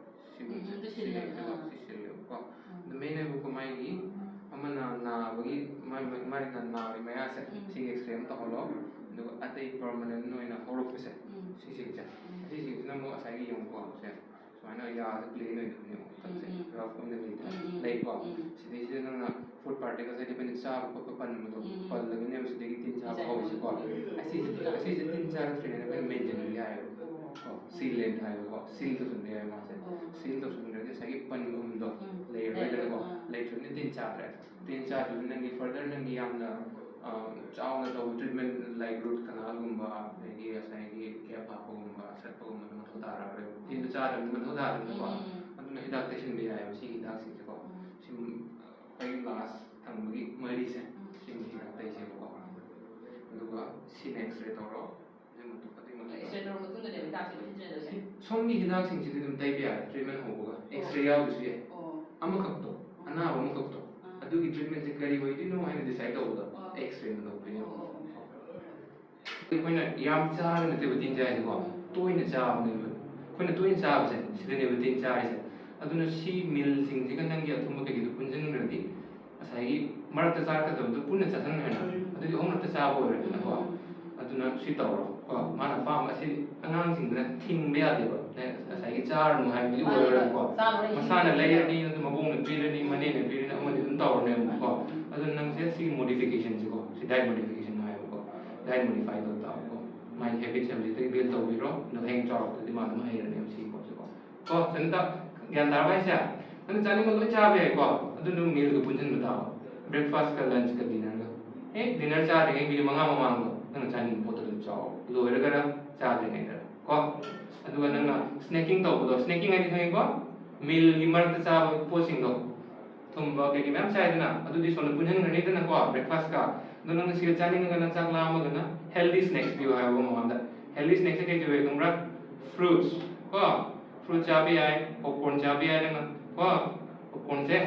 ꯎꯝ, ꯑꯗꯨ ꯁꯤꯜꯂꯦ, ꯁꯤꯜꯂꯦꯕꯀꯣ, ꯑꯥ꯫ ꯁꯤ ꯁꯤꯜꯂꯦꯕꯀꯣ꯫ ꯎꯝ꯫ ꯑꯗꯨ ꯃꯦꯟ ꯑꯣꯏꯕ ꯀꯃꯥꯏꯒꯤ ꯎꯝ꯫ ꯑꯃꯅ ꯅꯥꯕꯒꯤ, ꯃꯥꯏ, ꯃꯥꯏ, ꯃꯥꯏ ꯅꯥꯕꯒꯤ ꯃꯌꯥꯁꯦ, ꯎꯝ꯫ ꯁꯤꯒꯤ X-ray ꯑꯃ ꯇꯧꯍꯜꯂꯣ꯫ ꯑꯗꯨꯒ ꯑꯇꯩ permanent ꯑꯣꯏꯅ ꯍꯧꯔꯛꯄꯁꯦ, ꯎꯝ꯫ ꯁꯤꯁꯤꯡꯁꯦ, ꯎꯝ꯫ ꯁꯤꯁꯤꯡꯁꯤꯅ ꯑꯃꯨꯛ ꯉꯁꯥꯏꯒꯤ ꯌꯦꯡꯉꯨꯀꯣ, ꯁꯦ ꯁꯨꯃꯥꯏꯅ ꯌꯥꯁꯦ plain ꯑꯣꯏꯗꯕꯅꯦꯕ, ꯎꯝ, ꯎꯝ꯫ Rough ꯑꯣꯏꯅ ꯂꯩꯗꯅ, ꯎꯝ, ꯎꯝ꯫ ꯂꯩꯀꯣ꯫ ꯎꯝ꯫ ꯁꯤꯗꯩꯁꯤꯗ ꯅꯪꯅ food particles ꯍꯥꯏꯗꯤ ꯑꯩꯈꯣꯏꯅ ꯆꯥꯕ ꯈꯣꯠꯄ ꯄꯟꯕꯗꯣ, ꯎꯝ, ꯎꯝ꯫ ꯄꯜꯂꯒꯅꯦꯕ ꯁꯤꯗꯒꯤ ꯇꯤꯟ ꯆꯥꯕ ꯍꯧꯔꯤꯁꯦꯀꯣ꯫ ꯑꯁꯤꯁꯦ, ꯑꯁꯤꯁꯦ ꯇꯤꯟ ꯆꯥꯔꯛꯇ꯭ꯔꯤꯉꯩꯗ ꯑꯩꯈꯣꯏꯅ ꯃꯦꯟꯁꯤꯟꯕ ꯌꯥꯏꯑꯕ꯫ ꯑꯣ꯫ ꯀꯣ, seal ꯍꯥꯏꯕꯀꯣ, seal ꯇꯧꯁꯤꯟꯕ ꯌꯥꯏ ꯃꯥꯁꯦ꯫ ꯑꯣ꯫ Seal ꯇꯧꯁꯤꯟꯈ꯭ꯔꯗꯤ ꯉꯁꯥꯏꯒꯤ ꯄꯟꯕꯒꯨꯝꯗꯣ ꯎꯝ꯫ ꯂꯩꯔꯔꯣꯏꯗꯅꯀꯣ꯫ ꯂꯩꯔꯔꯣꯏ, ꯑꯥ꯫ ꯂꯩꯇ꯭ꯔꯕꯅꯤꯅ ꯇꯤꯟ ꯆꯥꯗ꯭ꯔꯦ꯫ ꯇꯤꯟ ꯆꯥꯗ꯭ꯔꯕꯅꯤꯅ ꯅꯪꯒꯤ further ꯅꯪꯒꯤ ꯌꯥꯝꯅ, ꯑ, ꯆꯥꯎꯅ ꯇꯧꯕ treatment, like root canal ꯒꯨꯝꯕ, ꯑꯗꯒꯤ ꯉꯁꯥꯏꯒꯤ gap ꯍꯥꯞꯄꯒꯨꯝꯕ, ꯁꯠꯄꯒꯨꯝꯕ ꯃꯊꯧ ꯇꯥꯔꯔꯣꯏ꯫ ꯇꯤꯟꯗꯣ ꯆꯥꯗ꯭ꯔꯕꯅꯤꯅ ꯃꯊꯧ ꯇꯥꯗ꯭ꯔꯕꯅꯤꯅꯀꯣ꯫ ꯎꯝ꯫ ꯑꯗꯨꯅ ꯍꯤꯗꯥꯛ ꯇꯩꯁꯤꯟꯕ ꯌꯥꯏꯑꯕ ꯁꯤꯒꯤ ꯍꯤꯗꯥꯛꯁꯤꯡꯁꯦꯀꯣ꯫ ꯎꯝ꯫ ꯁꯤ ꯑꯩꯈꯣꯏꯒꯤ last ꯊꯝꯕꯒꯤ ꯃꯔꯤꯁꯦ, ꯎꯝ꯫ ꯁꯤꯒꯤ ꯍꯤꯗꯥꯛ ꯇꯩꯁꯦꯕꯀꯣ꯫ ꯑꯗꯨꯒ ꯁꯤꯅ X-ray ꯇꯧꯔꯣ꯫ ꯑꯗꯨꯒꯤ ꯃꯇꯨꯡ, ꯑꯗꯨꯒꯤ ꯃꯇꯨꯡ X-ray ꯇꯧꯔ ꯃꯇꯨꯡꯗꯅꯦꯕ ꯍꯤꯗꯥꯛꯁꯦ ꯂꯣꯏ ꯁꯤꯖꯤꯟꯅꯗꯣꯏꯁꯦ? ꯁꯣꯝꯒꯤ ꯍꯤꯗꯥꯛꯁꯤꯡꯁꯤꯗꯤ ꯑꯗꯨꯝ ꯇꯩꯕ ꯌꯥꯔꯦ, treatment ꯍꯧꯕꯒ꯫ ꯑꯣ꯫ X-ray ꯌꯥꯎꯗ꯭ꯔꯁꯨ ꯌꯥꯏ꯫ ꯑꯣ꯫ ꯑꯃꯈꯛꯇꯣ, ꯑꯣ꯫ ꯑꯅꯥꯕ ꯑꯃꯈꯛꯇꯣ, ꯑꯥ꯫ ꯑꯗꯨꯒꯤ treatment ꯁꯦ ꯀꯔꯤ ꯑꯣꯏꯗꯣꯏꯅꯣ ꯍꯥꯏꯅ decide ꯇꯧꯕꯗꯣ, ꯑꯣ꯫ X-ray ꯅ ꯇꯧꯗꯣꯏꯅꯦꯕ꯫ ꯑꯣ, ꯑꯣ, ꯑꯣ꯫ ꯑꯩꯈꯣꯏꯅ ꯌꯥꯝ ꯆꯥꯔꯒ ꯅꯠꯇꯦꯕ ꯇꯤꯟ ꯆꯥꯏꯁꯦꯀꯣ, ꯇꯣꯏꯅ ꯆꯥꯕꯅꯦꯕ꯫ ꯑꯩꯈꯣꯏꯅ ꯇꯣꯏꯅ ꯆꯥꯕꯁꯦ, ꯁꯤꯗꯅꯦꯕ ꯇꯤꯟ ꯆꯥꯔꯤꯁꯦ꯫ ꯑꯗꯨꯅ ꯁꯤ meal ꯁꯤꯡꯁꯤꯒ ꯅꯪꯒꯤ ꯑꯊꯨꯝꯕ ꯀꯩꯀꯩꯗꯣ ꯄꯨꯟꯁꯤꯟꯈ꯭ꯔꯗꯤ, ꯉꯁꯥꯏꯒꯤ ꯃꯔꯛꯇ ꯆꯥꯔꯛꯀꯗꯕꯗꯣ ꯄꯨꯟꯅ ꯆꯥꯁꯤꯟꯈ꯭ꯔꯦꯅ, ꯑꯗꯨꯗꯤ ꯑꯍꯨꯝꯂꯛꯇ ꯆꯥꯕ ꯑꯣꯏꯔꯦꯗꯅꯀꯣ꯫ ꯑꯗꯨꯅ ꯁꯤ ꯇꯧꯔꯣ ꯀꯣ꯫ ꯃꯥꯅ ꯑꯄꯥꯝꯕ ꯑꯁꯤ ꯑꯉꯥꯡꯁꯤꯡꯗꯨꯅ ꯊꯤꯡꯕ ꯌꯥꯗꯦꯕ꯫ ꯉꯁꯥꯏꯒꯤ ꯆꯥꯔꯅꯨ ꯍꯥꯏꯕꯗꯤ ꯃꯥꯅꯦ, ꯑꯣꯏꯔꯣꯏꯕꯀꯣ꯫ ꯆꯥꯔꯣꯏ, ꯃꯁꯥꯅ ꯁꯤꯗꯤ ꯂꯩꯔꯅꯤ, ꯅꯠꯇ꯭ꯔ ꯃꯕꯨꯡꯅ ꯄꯤꯔꯅꯤ, ꯃꯅꯦꯅ ꯄꯤꯔꯅꯤ, ꯑꯃꯗꯤ ꯑꯗꯨꯝ ꯇꯧꯔꯅꯦꯕꯀꯣ꯫ ꯑꯗꯨꯅ ꯅꯪꯁꯦ ꯁꯤꯒꯤ modification ꯁꯤꯀꯣ, ꯁꯤ diet modification ꯍꯥꯏꯕꯀꯣ, diet modify ꯇꯧ ꯇꯥꯕꯀꯣ꯫ ꯃꯥꯏ habit ꯁꯦ ꯍꯧꯖꯤꯛꯇꯒꯤ build ꯇꯧꯕꯤꯔꯣ, ꯑꯗꯣ ꯍꯌꯦꯡ ꯆꯥꯎꯔꯛꯄꯗꯗꯤ ꯃꯥ ꯑꯗꯨꯝ ꯍꯩꯔꯅꯦꯕ ꯁꯤꯒꯤ ꯄꯣꯠꯁꯦꯀꯣ꯫ ꯀꯣ, ꯁꯤꯗ ꯒ꯭ꯌꯥꯟ ꯇꯥꯔꯕ ꯍꯥꯏꯁꯦ? ꯅꯪ ꯆꯥꯅꯤꯡꯕ ꯂꯣꯏ ꯆꯥꯕ ꯌꯥꯏꯀꯣ, ꯑꯗꯨ ꯅꯪ meal ꯒ ꯄꯨꯟꯁꯤꯟꯕ ꯇꯥꯕ꯫ Breakfast ꯀ lunch ꯀ dinner ꯒ꯫ ꯍꯦꯛ dinner ꯆꯥꯗ꯭ꯔꯤꯉꯩ minute ꯃꯉꯥ ꯃꯃꯥꯡꯗꯣ ꯅꯪꯅ ꯆꯥꯅꯤꯡꯕ ꯄꯣꯠꯇꯣ ꯑꯗꯨꯝ ꯆꯥꯎ, ꯂꯣꯏꯔꯒꯅ ꯆꯥꯗ꯭ꯔꯤꯉꯩꯗ ꯀꯣ꯫ ꯑꯗꯨꯒ ꯅꯪꯅ snacking ꯇꯧꯕꯗꯣ, snacking ꯍꯥꯏꯗꯤ ꯈꯪꯉꯤꯀꯣ? Meal ꯒꯤ ꯃꯔꯛꯇ ꯆꯥꯕ ꯄꯣꯠꯁꯤꯡꯗꯣ, ꯊꯨꯝꯕ ꯀꯩꯀꯩ ꯃꯌꯥꯝ ꯆꯥꯏꯗꯅ, ꯑꯗꯨꯗꯤ ꯁꯣꯝꯗ ꯄꯨꯟꯁꯤꯟꯈ꯭ꯔꯅꯤꯗꯅꯀꯣ, breakfast ꯀ꯫ ꯑꯗꯣ ꯅꯪꯅ ꯁꯤꯗ ꯆꯥꯅꯤꯡꯉꯒꯅ, ꯆꯥꯛ ꯂꯥꯝꯃꯒꯅ healthy snacks ꯄꯤꯌꯨ ꯍꯥꯏꯕ ꯃꯃꯥꯡꯗ꯫ Healthy snacks ꯁꯦ ꯀꯩꯀꯩ ꯑꯣꯏ ꯈꯪꯕ꯭ꯔꯥ? Fruits ꯀꯣ, fruit ꯆꯥꯕ ꯌꯥꯏ, popcorn ꯆꯥꯕ ꯌꯥꯏ ꯅꯪꯅ ꯀꯣ꯫ Popcorn ꯁꯦ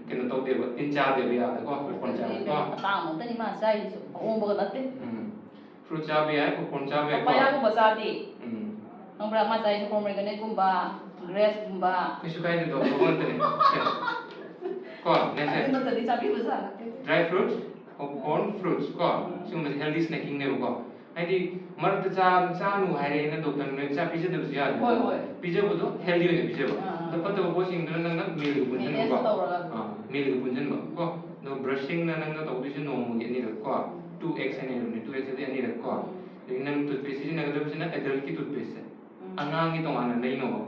ꯀꯩꯅꯣ ꯇꯧꯗꯦꯕ, ꯇꯤꯟ ꯆꯥꯗꯦꯕ ꯌꯥꯗꯀꯣ, popcorn ꯆꯥꯕ ꯀꯣ꯫ ꯑꯇꯥꯡꯕ ꯉꯥꯛꯇꯅꯤ ꯃꯥ ꯆꯥꯏꯁꯤꯁꯨ, ꯑꯍꯣꯡꯕꯒ ꯅꯠꯇꯦ꯫ ꯎꯝ꯫ Fruit ꯆꯥꯕ ꯌꯥꯏ, popcorn ꯆꯥꯕ ꯌꯥꯏ ꯀꯣ꯫ Papaya ꯒꯨꯝꯕ ꯆꯥꯗꯦ꯫ ꯎꯝ꯫ ꯈꯪꯕ꯭ꯔꯥ? ꯃꯥ ꯆꯥꯏꯁꯦ pomegranate ꯒꯨꯝꯕ, ꯔꯦꯁꯀꯨꯝꯕ꯫ ꯀꯩꯁꯨ ꯀꯥꯏꯗꯦ, ꯗꯣꯛꯇꯔ ꯉꯥꯛꯇꯅꯦ꯫ ꯁꯦ꯫ ꯀꯣ, next ꯁꯦ꯫ ꯑꯗꯨ ꯅꯠꯇ꯭ꯔꯗꯤ ꯆꯥꯕꯤꯕ ꯌꯥ ꯅꯠꯇꯦ꯫ Dry fruits, popcorn fruits ꯀꯣ, ꯁꯤꯒꯨꯝꯕꯁꯦ healthy snackingꯅꯦꯕꯀꯣ꯫ ꯍꯥꯏꯗꯤ ꯃꯔꯛꯇ ꯆꯥ ꯆꯥꯅꯨ ꯍꯥꯏꯔꯦꯅ ꯗꯣꯛꯇꯔꯅ ꯆꯥ ꯄꯤꯖꯗꯕꯁꯨ ꯌꯥꯗꯦ꯫ ꯍꯣꯏ, ꯍꯣꯏ꯫ ꯄꯤꯖꯕꯗꯣ healthy ꯑꯣꯏꯅ ꯄꯤꯖꯕ꯫ ꯑꯥ, ꯑꯥ꯫ ꯑꯗꯣ ꯐꯠꯇꯕ ꯄꯣꯠꯁꯤꯡꯗꯨꯅ ꯅꯪꯅ mealꯒ ꯄꯨꯟꯁꯤꯟꯕꯀꯣ꯫ Manage ꯇꯧꯔꯒ꯫ ꯑꯥ, mealꯒ ꯄꯨꯟꯁꯤꯟꯕ ꯀꯣ꯫ ꯑꯗꯣ brushingꯅ ꯅꯪꯅ ꯇꯧꯗꯣꯏꯁꯦ ꯅꯣꯡꯃꯒꯤ ꯑꯅꯤꯔꯛ ꯀꯣ꯫ Two X ꯍꯥꯏꯅ ꯏꯕꯅꯦ, two X ꯑꯗꯤ ꯑꯅꯤꯔꯛ ꯀꯣ꯫ ꯑꯗꯒꯤ ꯅꯪ toothpaste ꯁꯤꯖꯤꯟꯅꯒꯗꯕꯁꯤꯅ adultꯀꯤ toothpasteꯁꯦ꯫ ꯎꯝ꯫ ꯑꯉꯥꯡꯒꯤ ꯇꯣꯉꯥꯟꯅ ꯂꯩꯅꯧꯕ꯫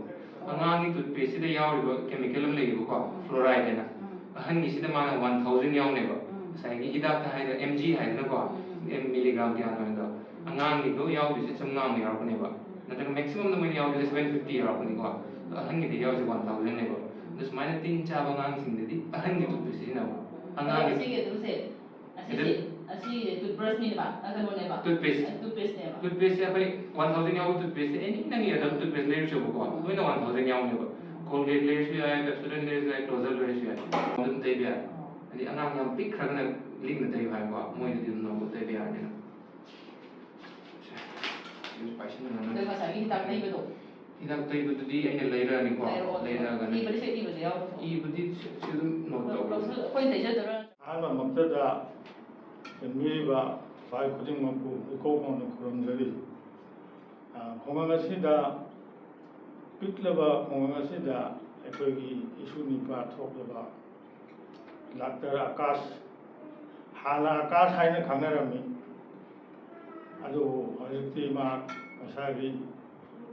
ꯑꯣ꯫ ꯑꯉꯥꯡꯒꯤ toothpasteꯁꯤꯗ ꯌꯥꯎꯔꯤꯕ chemical ꯑꯃ ꯂꯩꯌꯦꯕꯀꯣ, ꯎꯝ꯫ Fluoride ꯍꯥꯏꯅ꯫ ꯎꯝ꯫ ꯑꯍꯟꯒꯤꯁꯤꯗ ꯃꯥꯅ one thousand ꯌꯥꯎꯅꯦꯕ꯫ ꯎꯝ꯫ ꯉꯁꯥꯏꯒꯤ ꯍꯤꯗꯥꯛꯇ ꯍꯥꯏꯗ M G ꯍꯥꯏꯗꯅꯀꯣ, ꯎꯝ, ꯎꯝ꯫ M milligram ꯀꯌꯥꯅꯣ ꯍꯥꯏꯗꯣ꯫ ꯎꯝ꯫ ꯑꯉꯥꯡꯒꯤꯗꯣ ꯌꯥꯎꯗꯣꯏꯁꯦ ꯆꯥꯝꯃꯉꯥꯃꯨꯛ ꯌꯥꯎꯔꯛꯀꯅꯦꯕ꯫ ꯎꯝ꯫ ꯅꯠꯇ꯭ꯔꯒ maximumꯗ ꯃꯣꯏꯅ ꯌꯥꯎꯗꯣꯏꯁꯦ seven fifty ꯌꯥꯎꯔꯛꯄꯅꯤꯀꯣ꯫ ꯑꯗꯣ ꯑꯍꯟꯒꯤꯗ ꯌꯥꯎꯔꯤꯁꯦ one thousandꯅꯦꯕ꯫ ꯑꯗꯣ ꯁꯨꯃꯥꯏꯅ ꯇꯤꯟ ꯆꯥꯕ ꯑꯉꯥꯡꯁꯤꯡꯗꯗꯤ ꯑꯍꯟꯒꯤ toothpaste ꯁꯤꯖꯤꯟꯅꯕ꯫ ꯑꯉꯥꯡꯒꯤ ꯑꯁꯤꯒꯤ ꯑꯗꯨꯝꯁꯦ ꯑꯁꯤꯁꯦ, ꯑꯗꯨ ꯑꯁꯤ toothbrushꯅꯦꯕ, ꯑ, ꯀꯩꯅꯣꯅꯦꯕ? Toothpaste꯫ ꯑ, toothpasteꯅꯦꯕ꯫ Toothpasteꯁꯦ ꯑꯩꯈꯣꯏ one thousand ꯌꯥꯎꯕ toothpasteꯁꯦ, any ꯅꯪꯒꯤ adult toothpaste ꯂꯩꯔꯁꯨꯕꯀꯣ, ꯎꯝ꯫ ꯂꯣꯏꯅ one thousand ꯌꯥꯎꯅꯦꯕ꯫ ꯎꯝ꯫ Colgate ꯂꯩꯔꯁꯨ ꯌꯥꯏ, Pepsodent ꯂꯩꯔꯁꯨ ꯌꯥꯏ, Closeup ꯂꯩꯔꯁꯨ ꯌꯥꯏ꯫ ꯑꯗꯨꯝ ꯇꯩꯕ ꯌꯥꯏ꯫ ꯑꯣ꯫ ꯍꯥꯏꯗꯤ ꯑꯉꯥꯡ ꯌꯥꯝ ꯄꯤꯛꯈ꯭ꯔꯒꯅ ꯂꯤꯛꯅ ꯇꯩꯌꯨ ꯍꯥꯏꯀꯣ, ꯃꯣꯏꯗꯗꯤ ꯑꯗꯨꯝ ꯅꯣꯡꯃ ꯇꯩꯕ ꯌꯥꯔꯅꯤꯅ꯫ ꯁꯦ, ꯁꯤꯁꯨ ꯄꯥꯏꯁꯤꯟꯅꯔꯝꯃꯦ꯫ ꯑꯗꯣ ꯉꯁꯥꯏꯒꯤ ꯍꯤꯗꯥꯛ ꯇꯩꯕꯗꯣ? ꯍꯤꯗꯥꯛ ꯇꯩꯕꯗꯨꯗꯤ ꯑꯩꯅ ꯂꯩꯔꯛꯑꯅꯤꯀꯣ, ꯂꯩꯔꯛꯑꯣ, ꯑꯗꯨꯒ ꯂꯩꯔꯛꯑꯒꯅꯤ꯫ ꯏꯕꯗꯤ ꯁꯤ ꯏꯕꯗ ꯌꯥꯎꯔꯣ꯫ ꯏꯕꯨꯗꯤ ꯁꯤ, ꯁꯤ ꯑꯗꯨꯝ note ꯇꯧꯔꯣ꯫ ꯂꯧꯁꯤꯜ-, ꯑꯩꯈꯣꯏꯅ ꯇꯩꯖꯗꯣꯏꯔꯥ? ꯑꯍꯥꯟꯕꯃꯛꯇꯗ ꯌꯦꯡꯕꯤꯔꯤꯕ ꯈ꯭ꯋꯥꯏ ꯈꯨꯗꯤꯡꯃꯛꯄꯨ ꯏꯀꯣꯛ ꯀꯣꯡꯅ ꯈꯨꯔꯨꯝꯖꯔꯤ꯫ ꯑ, ꯈꯨꯡꯒꯪ ꯑꯁꯤꯗ, ꯄꯤꯛꯂꯕ ꯈꯨꯡꯒꯪ ꯑꯁꯤꯗ ꯑꯩꯈꯣꯏꯒꯤ ꯏꯁꯨ ꯅꯨꯄꯥ ꯊꯣꯛꯂꯕ ꯗꯥꯛꯇꯔ ꯑꯀꯥꯁ, ꯍꯥꯟꯅ ꯑꯀꯥꯁ ꯍꯥꯏꯅ ꯈꯪꯅꯔꯝꯃꯤ, ꯑꯗꯨꯕꯨ ꯍꯧꯖꯤꯛꯇꯤ ꯃꯍꯥꯛ ꯃꯁꯥꯒꯤ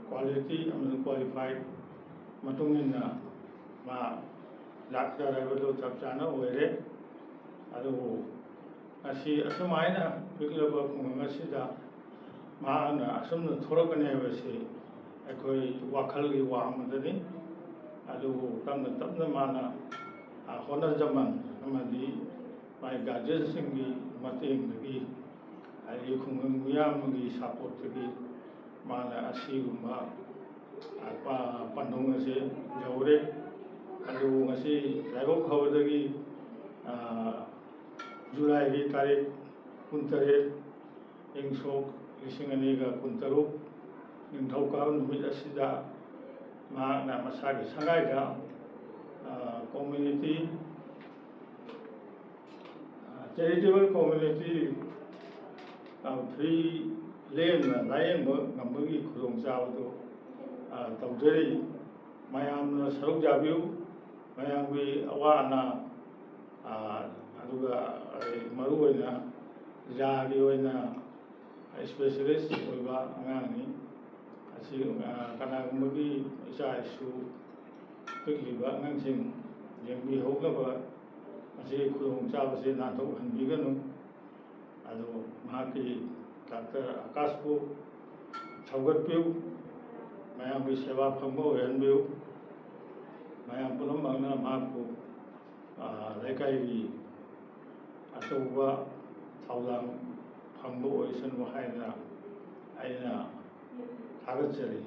quality ꯑꯃꯁꯨꯡ qualified ꯃꯇꯨꯡ ꯏꯟꯅ ꯃꯥ ꯗꯥꯛꯇꯔ ꯍꯥꯏꯕꯗꯨ ꯆꯞ ꯆꯥꯅ ꯑꯣꯏꯔꯦ꯫ ꯑꯗꯨꯕꯨ ꯉꯁꯤ ꯑꯁꯨꯃꯥꯏꯅ ꯄꯤꯛꯂꯕ ꯈꯨꯡꯒꯪ ꯑꯁꯤꯗ ꯃꯍꯥꯛꯅ ꯑꯁꯨꯝꯅ ꯊꯣꯔꯛꯀꯅꯤ ꯍꯥꯏꯕꯁꯤ ꯑꯩꯈꯣꯏ ꯋꯥꯈꯜꯒꯤ ꯋꯥꯡꯃꯗꯅꯤ꯫ ꯑꯗꯨꯕꯨ ꯇꯞꯅ ꯇꯞꯅ ꯃꯥꯅ, ꯑ, ꯍꯣꯠꯅꯖꯃꯟ ꯑꯃꯗꯤ ꯃꯥꯒꯤ guardianꯁꯤꯡꯒꯤ ꯃꯇꯦꯡꯗꯒꯤ, ꯑꯗꯒꯤ ꯈꯨꯡꯒꯪ ꯃꯤꯌꯥꯝꯒꯤ supportꯇꯒꯤ ꯃꯥꯅ ꯑꯁꯤꯒꯨꯝꯕ, ꯑ, ꯄ-, ꯄꯟꯊꯨꯡ ꯑꯁꯤ ꯌꯧꯔꯦ꯫ ꯑꯗꯨꯕꯨ ꯉꯁꯤ ꯂꯥꯏꯕꯛ ꯐꯕꯗꯒꯤ, ꯑ, ꯖꯨꯂꯥꯏꯒꯤ ꯇꯥꯔꯤꯛ ꯀꯨꯟꯇꯔꯦꯠ, ꯏꯪ ꯁꯣꯛ ꯂꯤꯁꯤꯡ ꯑꯅꯤꯒ ꯀꯨꯟꯇꯔꯨꯛ, ꯅꯤꯡꯊꯧꯀꯥꯕ ꯅꯨꯃꯤꯠ ꯑꯁꯤꯗ ꯃꯍꯥꯛꯅ ꯃꯁꯥꯒꯤ ꯁꯪꯒꯥꯏꯗ, ꯑ, community, ꯑ, charitable community, ꯑ, free ꯂꯦꯝꯅ ꯂꯥꯌꯦꯡꯕ ꯉꯝꯕꯒꯤ ꯈꯨꯗꯣꯡꯆꯥꯕꯗꯨ, ꯑ, ꯇꯧꯖꯔꯤ꯫ ꯃꯌꯥꯝꯅ ꯁꯔꯨꯛ ꯌꯥꯕꯤꯌꯨ꯫ ꯃꯌꯥꯝꯒꯤ ꯑꯋꯥ ꯑꯅꯥ, ꯑ, ꯑꯗꯨꯒ, ꯑ, ꯃꯔꯨꯑꯣꯏꯅ ꯌꯥꯒꯤ ꯑꯣꯏꯅ specialist ꯑꯣꯏꯕ ꯑꯉꯥꯡꯅꯤ꯫ ꯑꯁꯤ, ꯑ, ꯀꯅꯥꯒꯨꯝꯕꯒꯤ ꯏꯆꯥ ꯏꯁꯨ ꯄꯤꯛꯂꯤꯕ ꯑꯉꯥꯡꯁꯤꯡ ꯌꯦꯡꯕꯤꯍꯧꯅꯕ ꯃꯁꯤꯒꯤ ꯈꯨꯗꯣꯡꯆꯥꯕꯁꯤ ꯅꯥꯟꯊꯣꯛꯍꯟꯕꯤꯒꯅꯨ꯫ ꯑꯗꯨ ꯃꯍꯥꯛꯀꯤ ꯗꯥꯛꯇꯔ ꯑꯀꯥꯁꯄꯨ ꯁꯧꯒꯠꯄꯤꯌꯨ꯫ ꯃꯌꯥꯝꯒꯤ ꯁꯦꯕꯥ ꯐꯪꯕ ꯑꯣꯏꯍꯟꯕꯤꯌꯨ꯫ ꯃꯌꯥꯝ ꯄꯨꯝꯅꯃꯛꯅ ꯃꯍꯥꯛꯄꯨ, ꯑ, ꯂꯩꯀꯥꯏꯒꯤ ꯑꯆꯧꯕ ꯊꯧꯗꯥꯡ ꯐꯪꯕ ꯑꯣꯏꯁꯅꯨ ꯍꯥꯏꯅ ꯑꯩꯅ ꯊꯥꯒꯠꯆꯔꯤ꯫